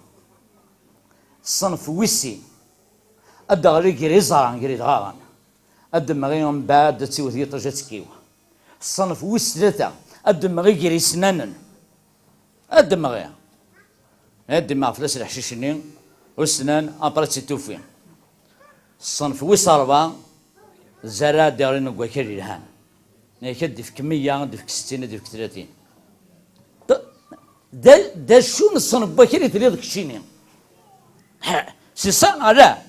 Ṣṣenf wis sin, ad d-aɣli gar iẓra, gar idɣaɣen. Ad d-mɣi mbeɛd ad tiwet yiṭij ad tekkiw. Ṣṣenf wis tlata, ad d-mɣi gar isnanen. Ad d-mɣi. Ad d-mɣi fell-as leḥcic-nni, usnan, après ad tt-tufi. Ṣṣenf wis rebɛa, zerra ad d-iɣli deg wakal yelhan. Yak ad d-ifk meyya, ad d-ifk settin, ad d-ifk tlatin. D- d- d acu n ṣṣenf n wakal i telliḍ keččini? Ha, c'est ça, ala.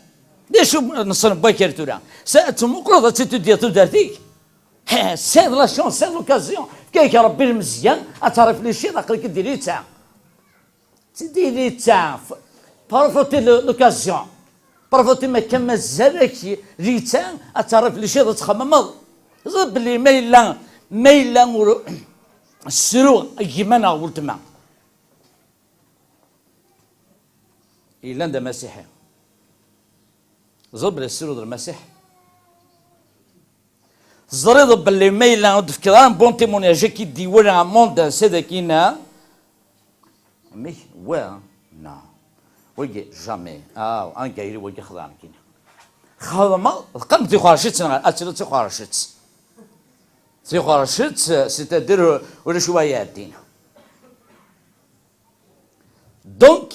D acu n ṣṣenf n wakal tura? Sa ad tmuqleḍ, ad tt-id-tudiḍ tudert-ik. Ha, c'est la chance, c'est l'occasion. Fka-k Rebbi lmezya, ad tereflechiḍ, aql-ik-id di litta. Di litta, f- profiter de l'occasion. Profiter ma kan mazal-ak litta, ad tereflechiḍ, ad txemmemeḍ. Ẓer belli ma yella, ma yella ur sruɣ gma neɣ weltma. Yellan d amasiḥi. Ẓer belli tessruḍ Lmasiḥ. Teẓriḍ belli ma yella ur d-tefkiḍ ara un bon témoignage, ad k-id-iwala un monde, c'est dagi-na. Amek? Wa? Non. Wagi, jamais. Ah, anga yili wagi xedɛen kini. Xedmeɣ, teqqim d tixercet, neɣ ad tili d tixercet. Tixercet, c'est-à-dire, ulac wa iɛeddin. Donc,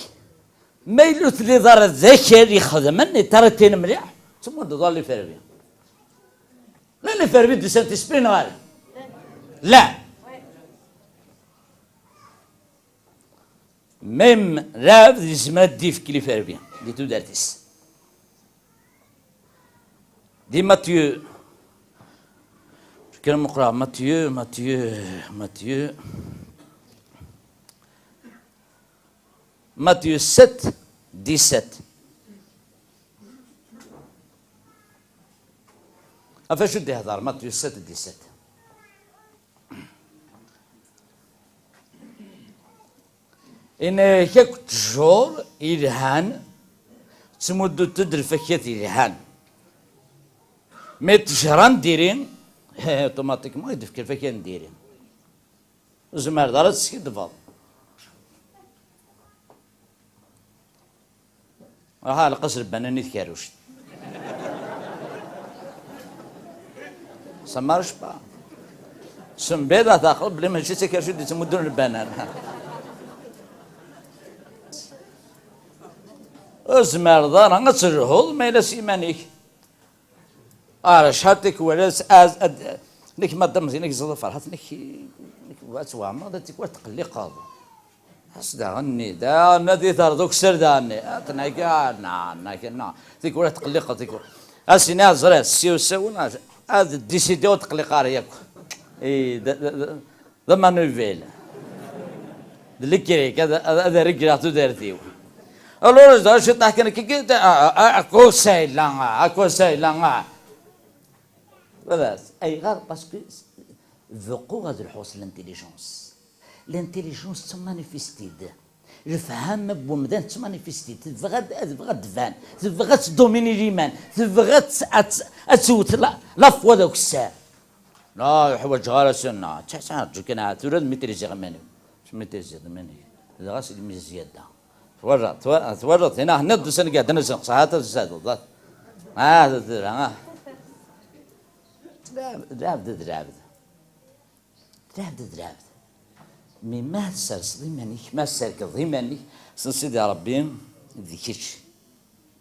ma yella ur telliḍ ara d akal ixedmen, i taratin mliḥ, ttmudeḍ ɣer les verbes. La les verbes du Saint-Esprit neɣ ala? La. Même Rav yezmer ad d-ifk les verbes di tudert-is. Di Matthieu, kra meqqreɣ, Matthieu, Matthieu, Matthieu, Matthieu sept, dix-sept. Ɣef acu d-ihḍer Matthieu sept, dix-sept? Yenna-yak akk ttjur yelhan, ttmuddut-d lfakat yelhan. Mi ttejra n diri, automatiquement i d-tefka lfakat n diri. Ur tezmireḍ ara ad teskiddbeḍ. Ruḥ ɛelleq-as lbanan i tkerruct. Ça marche pas. Sembid ad taqel belli mačči d takerruct i d-yettmuddun lbanan. Ur tezmireḍ ara ad telhuḍ ma yella s iman-ik. Ar acḥal tikwal ad, ad, ad, nek ma d amzin, nek ẓeḍ ferḥat, nek, nek ad tweɛmeḍ, ad tikwal tqelliqeḍ. As daɣen-nni, daɣen ad itarḍ ukessar daɣen-nni. Atnaki, ah, na, na, na. Tikwal tqelliqeḍ, tikwal. As-ini, ah, ẓriɣ, si usawen, ah, ad décidiɣ ur tqelliq ara yakk. I, d, d, d, d amanuvel. D lekrik, ad, ad, ad regleɣ tudert-iw. Alors, d acu taḥkan kiki, ah, ah, ah, akusay la, ah, akusay la, ah. Baba-s, ayɣer? Parce que beqquɣ ad lḥuɣ s l'intelligence. L'intelligence d tamanifestit. Lefhama n wemdan d tamanifestit. Tebɣa ad, tebɣa ad d-tban. Tebɣa ad tdomini liman. Tebɣa ad, ad, ad tewwet la, la foi d akessar. La, ur ḥwaǧeɣ ara sunna. Ttɛettɛeǧǧu kan, tura ad maîtriseɣ iman-iw. Maîtriseɣ iman-iw. Dɣa segmi zyada. Twalaḍ, twa-, twalaḍ, hina ḥniḍ d ussan iɛeddan ad senqseɣ, ata tezzadeḍ, ah. Ah, d, d, ah. D lɛebd, d lɛebd, d lɛebd. D lɛebd, d lɛebd. Mi ma tserseḍ iman-ik, ma tserkeḍ iman-ik, s Sidi Ṛebbi d kečč.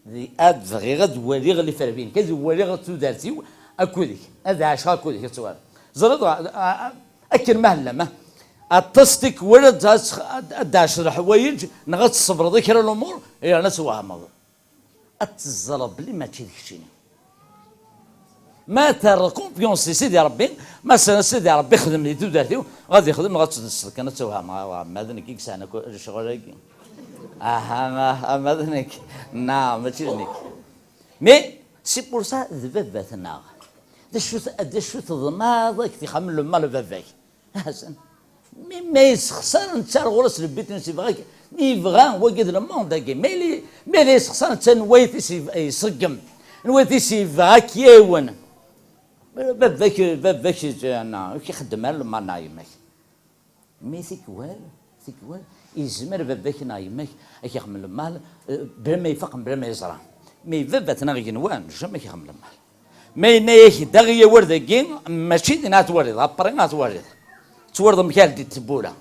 Di, ad bɣiɣ ad waliɣ liferbinek, ad waliɣ tudert-iw akked-k, ad ɛaceɣ akked-k, ad twaliḍ. Ẓriḍ, a, a, a, akken ma llan, ma aṭas tikwal ad, ad, ad, ad d-tɛaceḍ leḥwayeǧ, neɣ ad tṣebreḍ i kra n lumuṛ, yerna ad twehmeḍ. Ad teẓreḍ belli mačči d keččini. Ma terreḍ confiance di Sidi Ṛebbi, ma s-, Sidi Ṛebbi xdem di tudert-iw, ɣad ixdem, ɣad tedseḍ kan ad tewhem, ah, ma d nekk i yesɛan akk lecɣal-agi. Aha, ah, ma d nekk. Na, mačči d nekk. Mais, c'est pour ça, d baba-tneɣ. D acu t-, d acu teḍmaḍ ad k-t-ixdem lmal baba-k? Ḥasan. Mi ma yessexṣar netta ar ɣur-s le but-nnes, yebɣa k-, yebɣa wagi d le monde-agi. Ma yella, ma yella yessexṣar netta n wayt-is yeb-, iṣeggem, n wayt-is yebɣa k-yawen. Baba-k, baba-k, ana, ur k-ixeddem ara lmal neɣ yemma-k. Mi tikwal, tikwal, yezmer baba-k neɣ yemma-k ad k-ixdem lmal, eh, bla ma ifaq, bla ma yeẓra. Mi baba-tneɣ igenwan, jamais ad k-ixdem lmal. Ma yenna-yak-d aɣ-yawer dagi, mačči din ad twaliḍ, après ad twaliḍ. Twaliḍ amek ad ldit tewwura.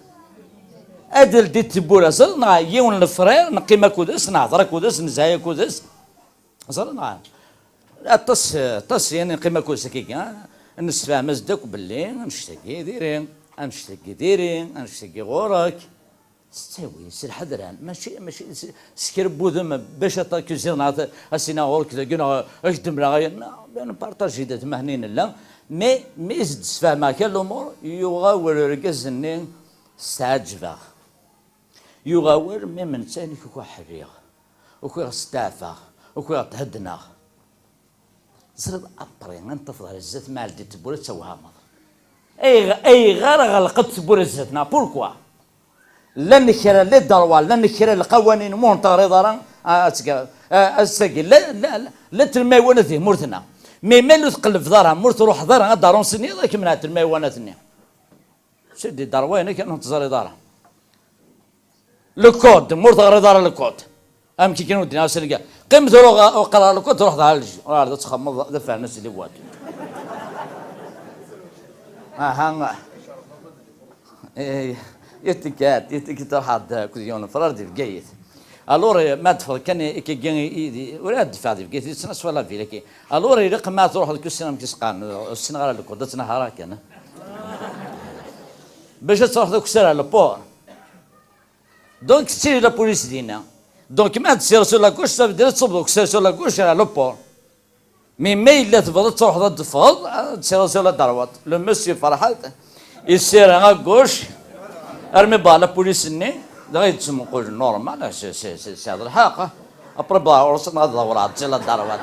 Ad ldit tewwura, ẓer, neɣ yiwen lefrère, neqqim akked-s, nehder akked-s, nezhay akked-s. Ẓer, neɣ aṭas, aṭas, yani, neqqim akked-s akkagi, ah, nessefhem-as-d akk belli annect-agi diri, annect-agi diri, annect-agi ɣur-k. S ttawil, s lḥedran, mačči, mačči s, s kra n wudem bac ad takuziḍ neɣ ad, ad s-iniɣ ɣur-k dagi neɣ ad k-d-mleɣ aya. Non, ben, partager d atmaten i nella. Mais, mi s-d-sfehmeɣ kan lumuṛ, yuɣ awal urgaz-nni, steɛǧbeɣ. Yuɣ awal, même netta, nekk ukiɣ ḥerriɣ, ukiɣ steɛfaɣ, ukiɣ theddneɣ. Ẓriḍ, après, ad n-tafeḍ ar zdat, ma ldit tewwura, ad tewhmeḍ. Ayɣ-, ayɣer ɣelqent tewwura zdat-neɣ? Pourquoi? Llan kra les droits, llan kra lqawanin, ma ur teɣriḍ ara, a-, ad tga-, a-, ass-agi, la, la, la, la telmaywanat di tmurt-nneɣ. Mais ma ur tqellbeḍ ara, ma ur truḥeḍ ara ad d-arunṣiniḍ, ad k-menɛent telmaywanat-nni. C'est des droits-inek, ur teẓriḍ ara. Le code, ma ur teɣriḍ ara le code. Amek i kan ur d-nniɣ ass-agi. Qqim tura ur qqareɣ le code, truḥeḍ ɣer lej-, ɣer da txemmeḍ d afernas di wad. Aha. Eh, yetteket, yetteket ruḥeɣ-d akked yiwen n frère di Bgayet. Alors, eh, ma d-ffɣeɣ kan i, i, i, i, ur ad dfeɣ di Bgayet, yettnaṣfa la ville-agi. Alors, ilaq ma truḥeḍ kusin amek i s-qqaren, ur ssineɣ ara le code, ad ttnehṛeɣ kan. Bac ad truḥeḍ akessar ɣer le port. Donc, tettili la police dinna. Donc, ma ad tessireḍ sur la gauche, ça veut dire ad tṣubbeḍ ukessar sur la gauche ɣer le port. Mais ma yella tebɣiḍ ad truḥeḍ ad d-teffɣeḍ, ad tessireḍ sur la droite. Le monsieur Ferḥat, yessira à gauche, armi yewweḍ la police-nni, dɣa yettmuqul normal, c'est, c'est, c'est, c'est lḥeqq. Après, yewweḍ ɣur-s, dɣa ad ḍewreɣ sur la droite.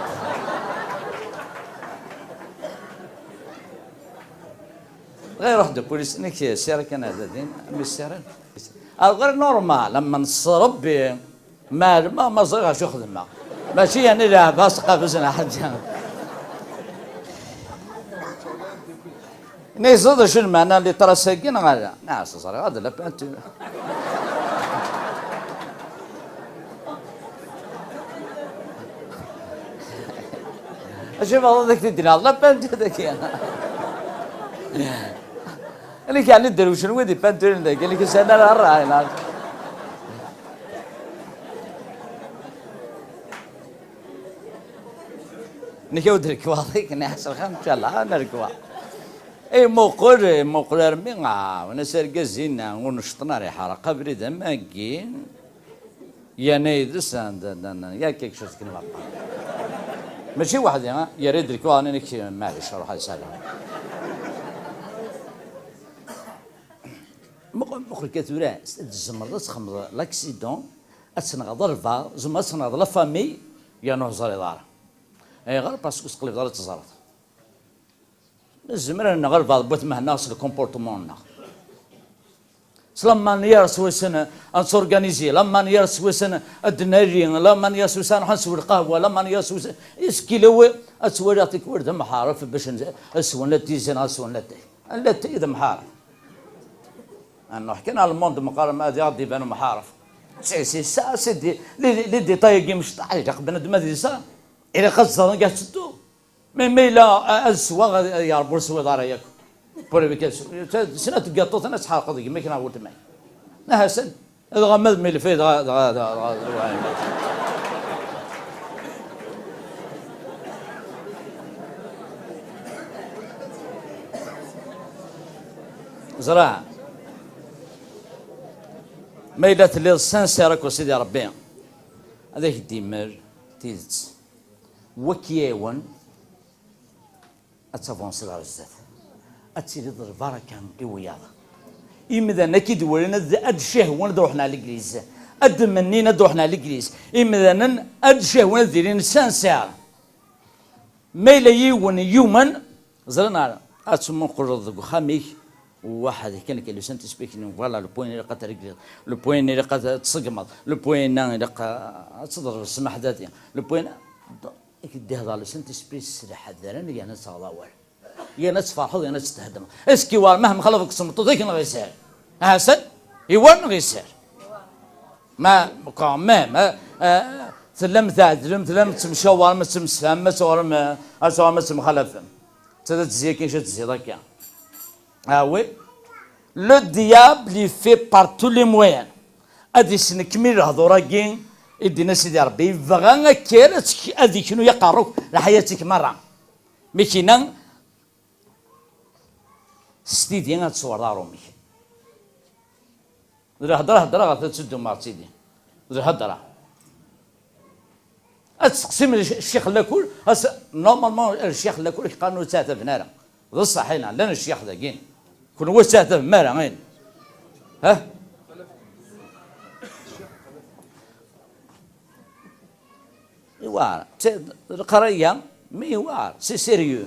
Dɣa iruḥ-d upulis-nni, yessira kan ar da din, mi yessira. Alors, normal, am neṣṣer Rebbi, ma ɛelmeɣ, ma ẓriɣ acu xedmeɣ. Mačči yani leɛba s qabel neɣ ḥaǧa. Nni, teẓriḍ acu lmeɛna n litras-agi neɣ ala? Nniɣ-as ẓriɣ, ad la peinture. Acu yebɣiḍ ad ak-t-id-iniɣ? La peinture dagi. Nekk ɛni dderwcen wid ipeinturen dagi, nekk sɛan ara ṛṛay, neɣ? Nekk ur d-rekwaɣ, nekk nniɣ-as lxir, ncallah, ad nerkwa. Imuqel, imuqel armi, ah, wen-as argaz-inna ur nceṭṭen ara iḥerq abrid am wagi. Yerna yid-s, ah, da, da, da, il y a quelque chose qui ne va pas. Mačči weḥd-i, ah, yerra-d lkuɣ-nni-inek, maɛlic, ruḥ ad sala. Muqel, muqel kan tura, tzemreḍ ad txedmeḍ l'accident, ad tenɣeḍ albaɛḍ, tzemreḍ ad tenɣeḍ la famille, yerna ur teẓriḍ ara. Ayɣer? Parce que ur teqlibeḍ ara ad teẓreḍ. Nezmer ad nɣer baɛḍ n watmaten-nneɣ s le comportement-nneɣ. S la manière s wasen ad nettorganizi, la manière s wasen ad d-nali, la manière s wasen ad nruḥ ad nsew lqahwa, la manière s wasen, iskil-iw ad twaliḍ tikwal d amḥaref bac n-, ad swen latay, ad swen latay. Latay d amḥaref. Ad nruḥ kan ɣer lmund meqqar ma ad aɣ-d-iban umḥaref. C'est, c'est ça, c'est des, les, les détails-agi mecṭaḥ, ilaq bnadem ad yeẓer. Ilaq ad ẓren kif tetteddu. Mais ma yella a-, ad sweɣ, ad, ad yeɛreq ur teswiḍ ara yakk. Pour éviter, snat tgaṭutin ad tḥerqeḍ gma-k neɣ weltma-k. Ahasan, dɣa ma d milfay dɣa, dɣa, dɣa, dɣa, dɣa. Ẓra. Ma yella telliḍ sincère akked Sidi Ṛebbi, ad ak-d-imel tidet. Waki-yawen ad tavansiḍ ɣer zdat. Ad tiliḍ d lbaraka i wiyaḍ. Imdanen ad k-id-walin ad, ad cihwen ad ruḥen ɣer legliz. Ad d-mennin ad ruḥen ɣer legliz. Imdanen ad cihwen ad ilin sincère. Ma yella yiwen yumen, ẓran ara. Ad tmuqleḍ deg uxxam-ik, waḥed kan, kan le Saint-Esprit, voilà, le point ilaq ad t-tregleḍ, le point ilaq ad t-tṣeggmeḍ, le point-nna ilaq ad teḍlbeḍ ssmaḥ dati, le point-nna. Ad k-d-ihḍer le Saint-Esprit s leḥder, yerna ad taɣeḍ awal. Yerna ad tferḥeḍ, yerna ad ttheddmeḍ. Est-ce que war ma mxalaḍ deg tmeṭṭut-ik neɣ isir? Ahasan, iwar neɣ isir? Ma, quand même, eh, eh, tellam tɛedlem, tellam tettemcawarem, ad temsefhamem, ad tuɣalem, eh, ad tuɣalem ad temxalafem. D tezzi akken, ad tezziḍ akka. Ah oui. Le diable, il fait par tous les moyens. Ad isnekmil lehdur-agi i d-yenna Sidi Ṛebbi, yebɣa akka ad tek-, ad iknu aqerru-k, lḥayat-ik merra. Mi k-yenna, s tidi ad tṣewreḍ aɣrum-ik. D lhedra, hedra ɣef ad teddu Martini. D lhedra. Ad tseqsim Ccix Lakul, as-, normalement Ccix Lakul qqaren ur ttɛetaben ara. D ṣṣeḥ, ina, llan ccix dagi. Kunwi ur ttɛetabem ara, ina. Ha? Iwar. T-, leqraya, mi iwar, c'est sérieux.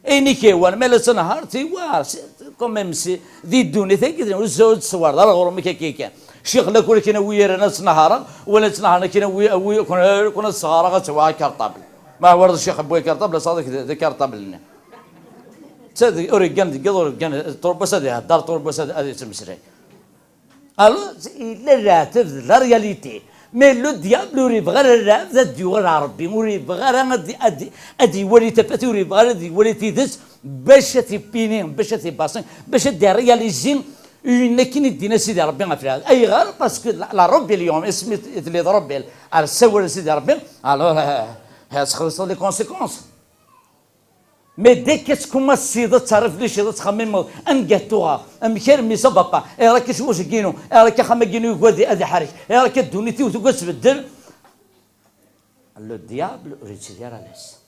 Ayen i k-yehwan, ma la tnehheṛ, tiwar, si, quand même, si, di ddunit-agi, ur s-, ur tṣewwareḍ ara ɣur-m akka kan. Ccix Lakul akken awi ara ad tnehheṛeɣ, wala ad tnehheṛ akken awi, awi, kun, kun ad sɣareɣ ad sɛuɣ akarṭabl. Ma ɛwareḍ ccix wwi akarṭabl, ad sɛuḍ d, d akarṭabl-nni. Ta d, ur yeggan deg yiḍ, ur yeggan, ṭurbas ad iheddeṛ, ṭurbas ad, ad yettmeslay. Alors, yella leɛtab d la réalité. Mais le diable ur yebɣi ara leɛbed ad d-yuɣal ɣer Ṛebbi, ur yebɣi ara ad, ad, ad iwali tafat, ur yebɣi ara ad iwali tidet, bac ad t-ipini, bac ad t-ibasi, bac ad d-irréalisi ayen akken i d-yenna Sidi Ṛebbi ɣef lɛebd. Ayɣer? Parce que la, la rébellion, asmi telliḍ rebelle, ar ssawal Sidi Ṛebbi, alors, euh, euh, txellṣeḍ les conséquences. Mais dès que tkumassiḍ ad terréfléchiḍ, ad txemmimeḍ, anga tuɣeḍ, amek armi ça va pas, ayɣer akka ccwaj-agi-inu, ayɣer akka axxam-agi-inu yugi ad, ad iḥerrek, ayɣer akka ddunit-iw tugi ad tbeddel, le diable ur yettili ara à l'aise.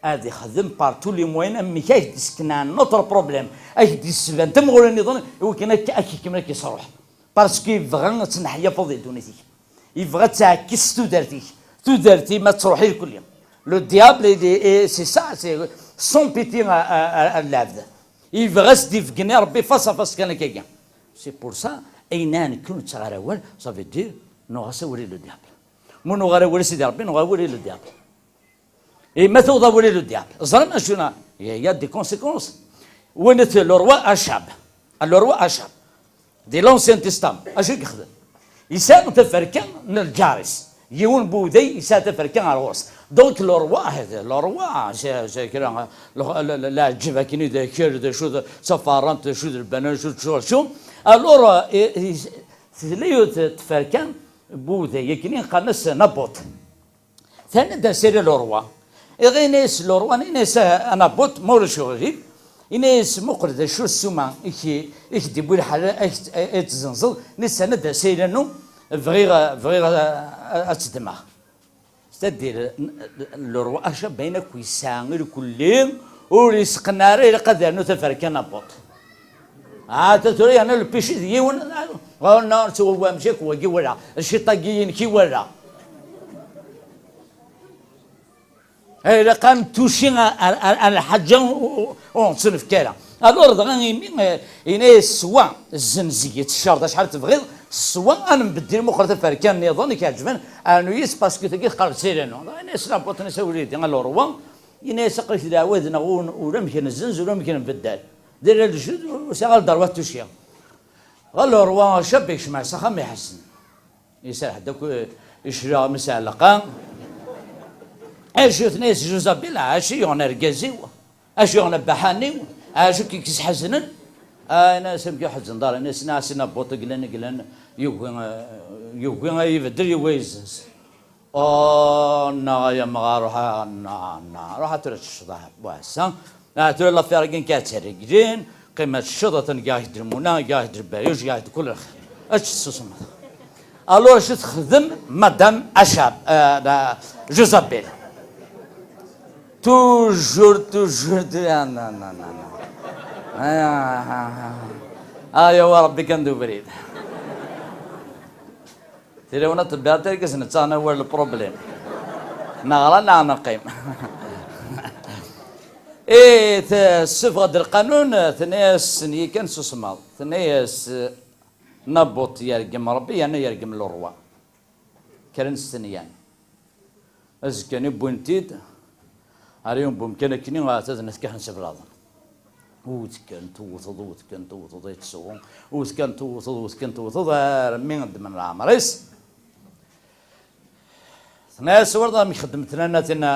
Ad ixdem par tous les moyens amek ad k-d-isken un autre problème, ad k-d-isban tamuɣli nniḍen, i wakken ad k-, ad k-ikemmel ad k-isruḥ. Parce que yebɣa ad tneḥyabeḍ di ddunit-ik. Yebɣa ad tɛekkes tudert-ik. Tudert-im ad truḥ irkelli. Le diable, il est, et c'est ça, c'est sans pitié à, à, à, à l'abd. Yebɣa ad s-d-ibeggen i Ṛebbi face à face kan akkagi. C'est pour ça, ayen ara nekk ur nettaɣ ara awal, ça veut dire, nuɣ-as awal i le diable. Ma nuɣ ara awal i Sidi Ṛebbi, nuɣ awal i le diable. Et ma tuɣeḍ awal i le diable, ẓran acu na, il y a, il y a des conséquences. Winit le roi Achab. Le roi Achab, di l'Ancien Testament, acu i yexdem? Yesɛa taferka n lǧar-is. Yiwen n wuday yesɛa taferka ar ɣur-s. Donc le roi, le roi, c'est, c'est kra, le, le, le, leɛǧeb akken i d akal, d acu d taferrant, d acu d lbana, d acu d acu, acu. Alors, euh, i, i, tella yiwet tferka n wuday, akken i qqaren-as Nabut. Tenna-d asirri le roi. Iɣ-, ini-as le roi, ini-as, a, a Nabut, ma ulac uɣilif, Ini-as, muqel d acu ssuma i k-, i k-d-iwwi lḥal ad k-, ad tzenzeḍ, netta ad d-asayl-anu, bɣiɣ, bɣiɣ ad, ad, ad tt-ddmeɣ. C'est-à-dire, n-, n-, le roi Achab ayen akk yesɛa irkelli, ur yesqenneɛ ara, ilaq ad yernu taferka n Nabut. Ah, ta tura yerna le péché d yiwen, ah, non, ttwawwa amcak, wagi wala, lciṭ-agi inek i wala. Ilaq ad nettuci ar, ar, ar, ar lḥaǧa u, u, ur nettunefk ara. Alors, dɣa imi, eh, ini-as swa, zzenz-iyi-tt ccerḍ acḥal tebɣiḍ, swa ad nbeddel muqel taferka nniḍen i k-iɛeǧben, rnu-yi-tt parce que tagi teqreb sirenu. Dɣa ini-as Nabut, ini-as a wlidi, a le roi, ini-as aql-ik d aɛwad neɣ ur, ur amek nzzenz, ur amek nbeddel. Diri lejdud, ur sɛiɣ ara le droit de toucher. Dɣa le roi Achab yekcem s axxam iḥessen. Iserreḥ-d akk icleɣ mi s-ɛellqeɣ. Acu tenna-yas Juzabel, acu yuɣen argaz-iw? Acu yuɣen abaḥan-iw? Acu k-, k-isḥeznen? Ah, yenna-yas amek iḥezzen ḍar, yenna-yas, nniɣ-as i Nabut glan, glan, yugi, eh, yugi ad ibeddel, yugi ad yezzenz. Oh, nniɣ ay amɣar, ruḥ a, nniɣ, nniɣ, ruḥ a tura tecceḍ a wass-a. Ah, tura l'affaire-agi nekk ad tt-reglin, qqim ad tecceḍ, atan giɣ-ak-d lmuna, giɣ-ak-d lbaruj, giɣ-ak-d kul lxir. Ad tsusmeḍ. Alors, acu texdem Madame Achab, euh, la, Juzabel? Toujours, toujours, de, ah, non, non, non, non. Ah, ah, ah, ah. Ah, ya Rabbi, kan d ubrid. Tilawin n ṭṭebbiɛt irgazen ttaɣen awal le problème. Neɣra neɣ neqqim. Eh, tessufeɣ-d lqanun, tenna-yas, "Sen-iyi kan susmeḍ." Tenna-yas, Nabut yergem Rebbi, yerna yergem le roi. Kra n stenyan. Azekka-nni wwin-t-id, ar yiwen n wemkan akkenni, ahat ad nefk aḥens iblaḍen. Wwet kan tewwteḍ, wwet kan tewwteḍ, yettsuɣu, wwet kan tewwteḍ, wwet kan tewwteḍ, armi ddmen leɛmer-is. Tenna-yas, "Twalaḍ amek xeddment nanna-tina,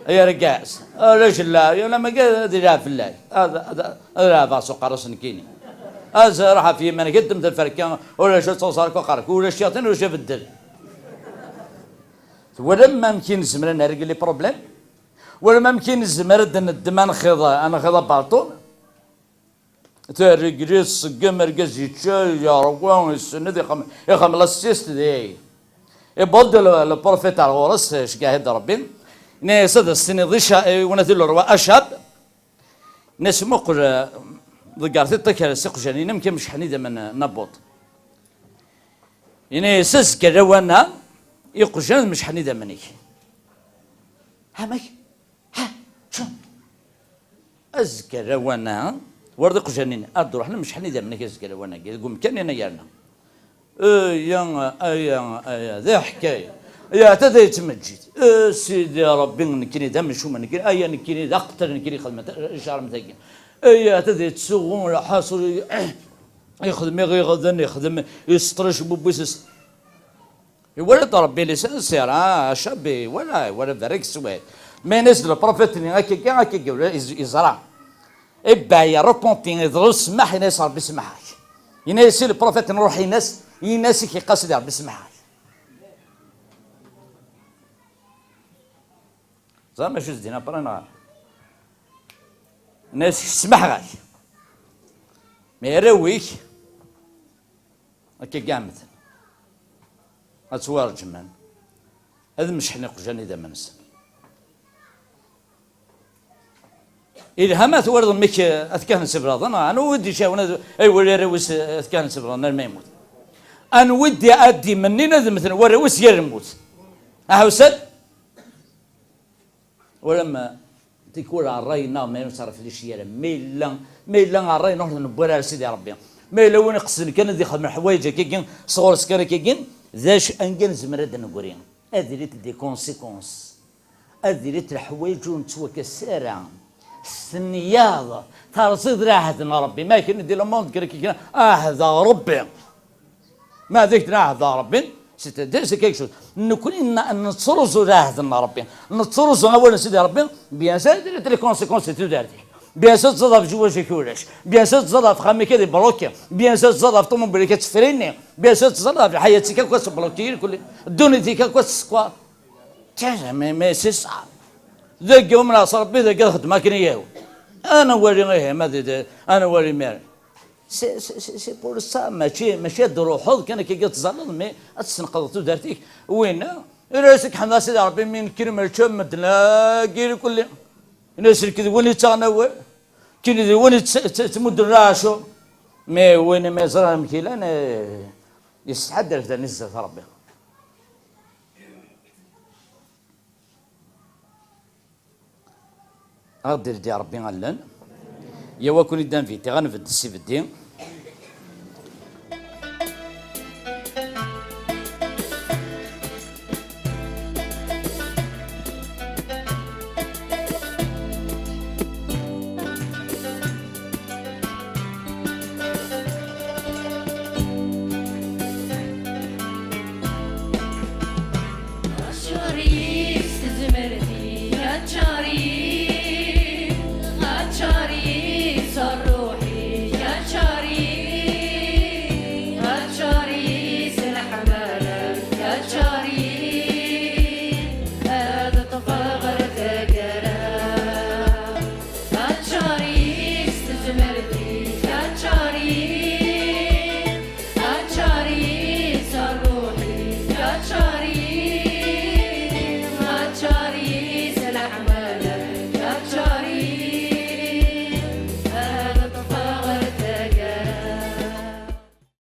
ay argaz? Ala jella, yal amagi ad ilɛeb fell-ak. Ad, ad, ad leɛbeɣ s uqerru-s nekkini. Ad ruḥ ɣef yiman-ik, ddem taferka, ulac ad tewẓer akk aqerru-k, ulac yaṭin, ulac abeddel." Twalam amek i nezmer ad nergel les problèmes? Twalam amek i nezmer ad neddem anxiḍ, anxiḍ abarṭun? Tarreglit tṣeggem, argaz yečča, yerwa, isenned, ixem-, ixemmel assist, di. Ibudd le, le prophète ar ɣur-s, ceggeɛ-it Rebbi. Ini-as ad as-tiniḍ i ca-, i unati le roi Achab. Ini-as muqel, eh, ḍegger tiṭ-ik ar s iqjan-in, amek i mecḥen idammen n Nabut. Ini-as azekka lawan-a, iqjan ad mecḥen idammen-ik. Amek? Ha, cu? Azekka lawan-a, war d iqjan-nni, ad d-ruḥen mecḥen idammen-ik azekka lawan-agi, deg umkan-nni yerna. Aya, aya, aya, d aḥkay. Aya, ata da yettmeǧǧid. Eh, Sidi Rebbi, nekkini d amcum, nekkini, aya, nekkini d aqetter, nekkini xedmeɣ ta-, ccermt-agi. Aya, ata da yettsuɣu, lḥaṣul, yexdem iɣiɣden, yexdem, yesseṭṭer icebbuben-is. Iwala-d Rebbi lisan sir, ah, Achab, iwala, iwala berrek swayt. Ma yenna-as-d le prophète-nni, akka, akka, akka, ula iz-, iẓra. Ibba, yerrepenti, iḍleb ssmaḥ, yenna-as Rebbi smaḥ-ak. Yenna-as i le prophète-nni, ruḥ yenna-as, yenna-as i k-iqqas di Rebbi smaḥ-ak. Ẓer mačči s-d-yenna après neɣ? Yenna-as smaḥ-ak. Mais arraw-ik, akka i ɛemmden. Ad ttwaṛeǧmen. Ad mecḥen iqjan idammen-nsen. Ilha ma twalaḍ mmi-k, eh, At Kahn Siblaḍen, anwa i d-icawen ad, ay wali arraw-is, eh, At Kahn Siblaḍen arma yemmut? Anwa i d-, ad d-imennin ad mmten warraw-is yal lmut? Aḥewsal? Wala ma tikwal ṛṛay-nneɣ ma ur nettṛeflici ara. Ma yella, ma yella ṛṛay-nneɣ ur t-newwi ara ar Sidi Ṛebbi. Ma yella win iqesden kan ad ixdem leḥwayeǧ akkagi, sɣur-s kan akkagi, d acu anga nezmer ad d-negri? Ad ilit des conséquences. Ad ilit leḥwayeǧ ur nettwakas ara. S tenniyaḍ, terẓiḍ lɛahd n Ṛebbi. Ma akken di le monde, kra, kra, ahd Ṛebbi. Ma d ak-d-nɛahd Ṛebbi, c'est-à-dire, c'est quelque chose. Nekkni n-, nettruẓu lɛahd n Ṛebbi. Nettruẓu awal n Sidi Ṛebbi, bien sûr, ad ilit les conséquences di tudert-ik. Bien sûr, teẓẓaḍ ɣef jwaj-ik ulac. Bien sûr, teẓẓaḍ ɣef xami-k ad ibloki. Bien sûr, teẓẓaḍ ɣef ṭumubil-ik ad tefrini. Bien sûr, teẓẓaḍ ɣef lḥayat-ik akk ad tebloki irkelli. Ddunit-ik akk ad tessekwaṛ. Tiens, mais, mais c'est ça. Dagi umneɣ s Ṛebbi, dagi ad xeddmeɣ akken i yaw. Ad nwali ihi ma d, ad nwali imir. C'est, c'est, c'est, c'est pour ça, mačči, mačči ad d-truḥeḍ kan akka ad tẓalleḍ, mais ad tesneqdeḍ tudert-ik. Winna, ira-as ad k-ḥemdeɣ a Sidi Ṛebbi, mi nekkini mačči am medden-agi irkelli. Ini-as nekk d win yettaɣen awal, nekkini d win yett-, yett-, yettmudden leɛcu. Mais win ma yeẓra amek i llan, eh, yessetḥa ad d-rfed ar zdat Ṛebbi. Ad ɣ-d-ildi Ṛebbi allen. Yaw, ad ken-id-invitiɣ, ad nbedd s ibeddi.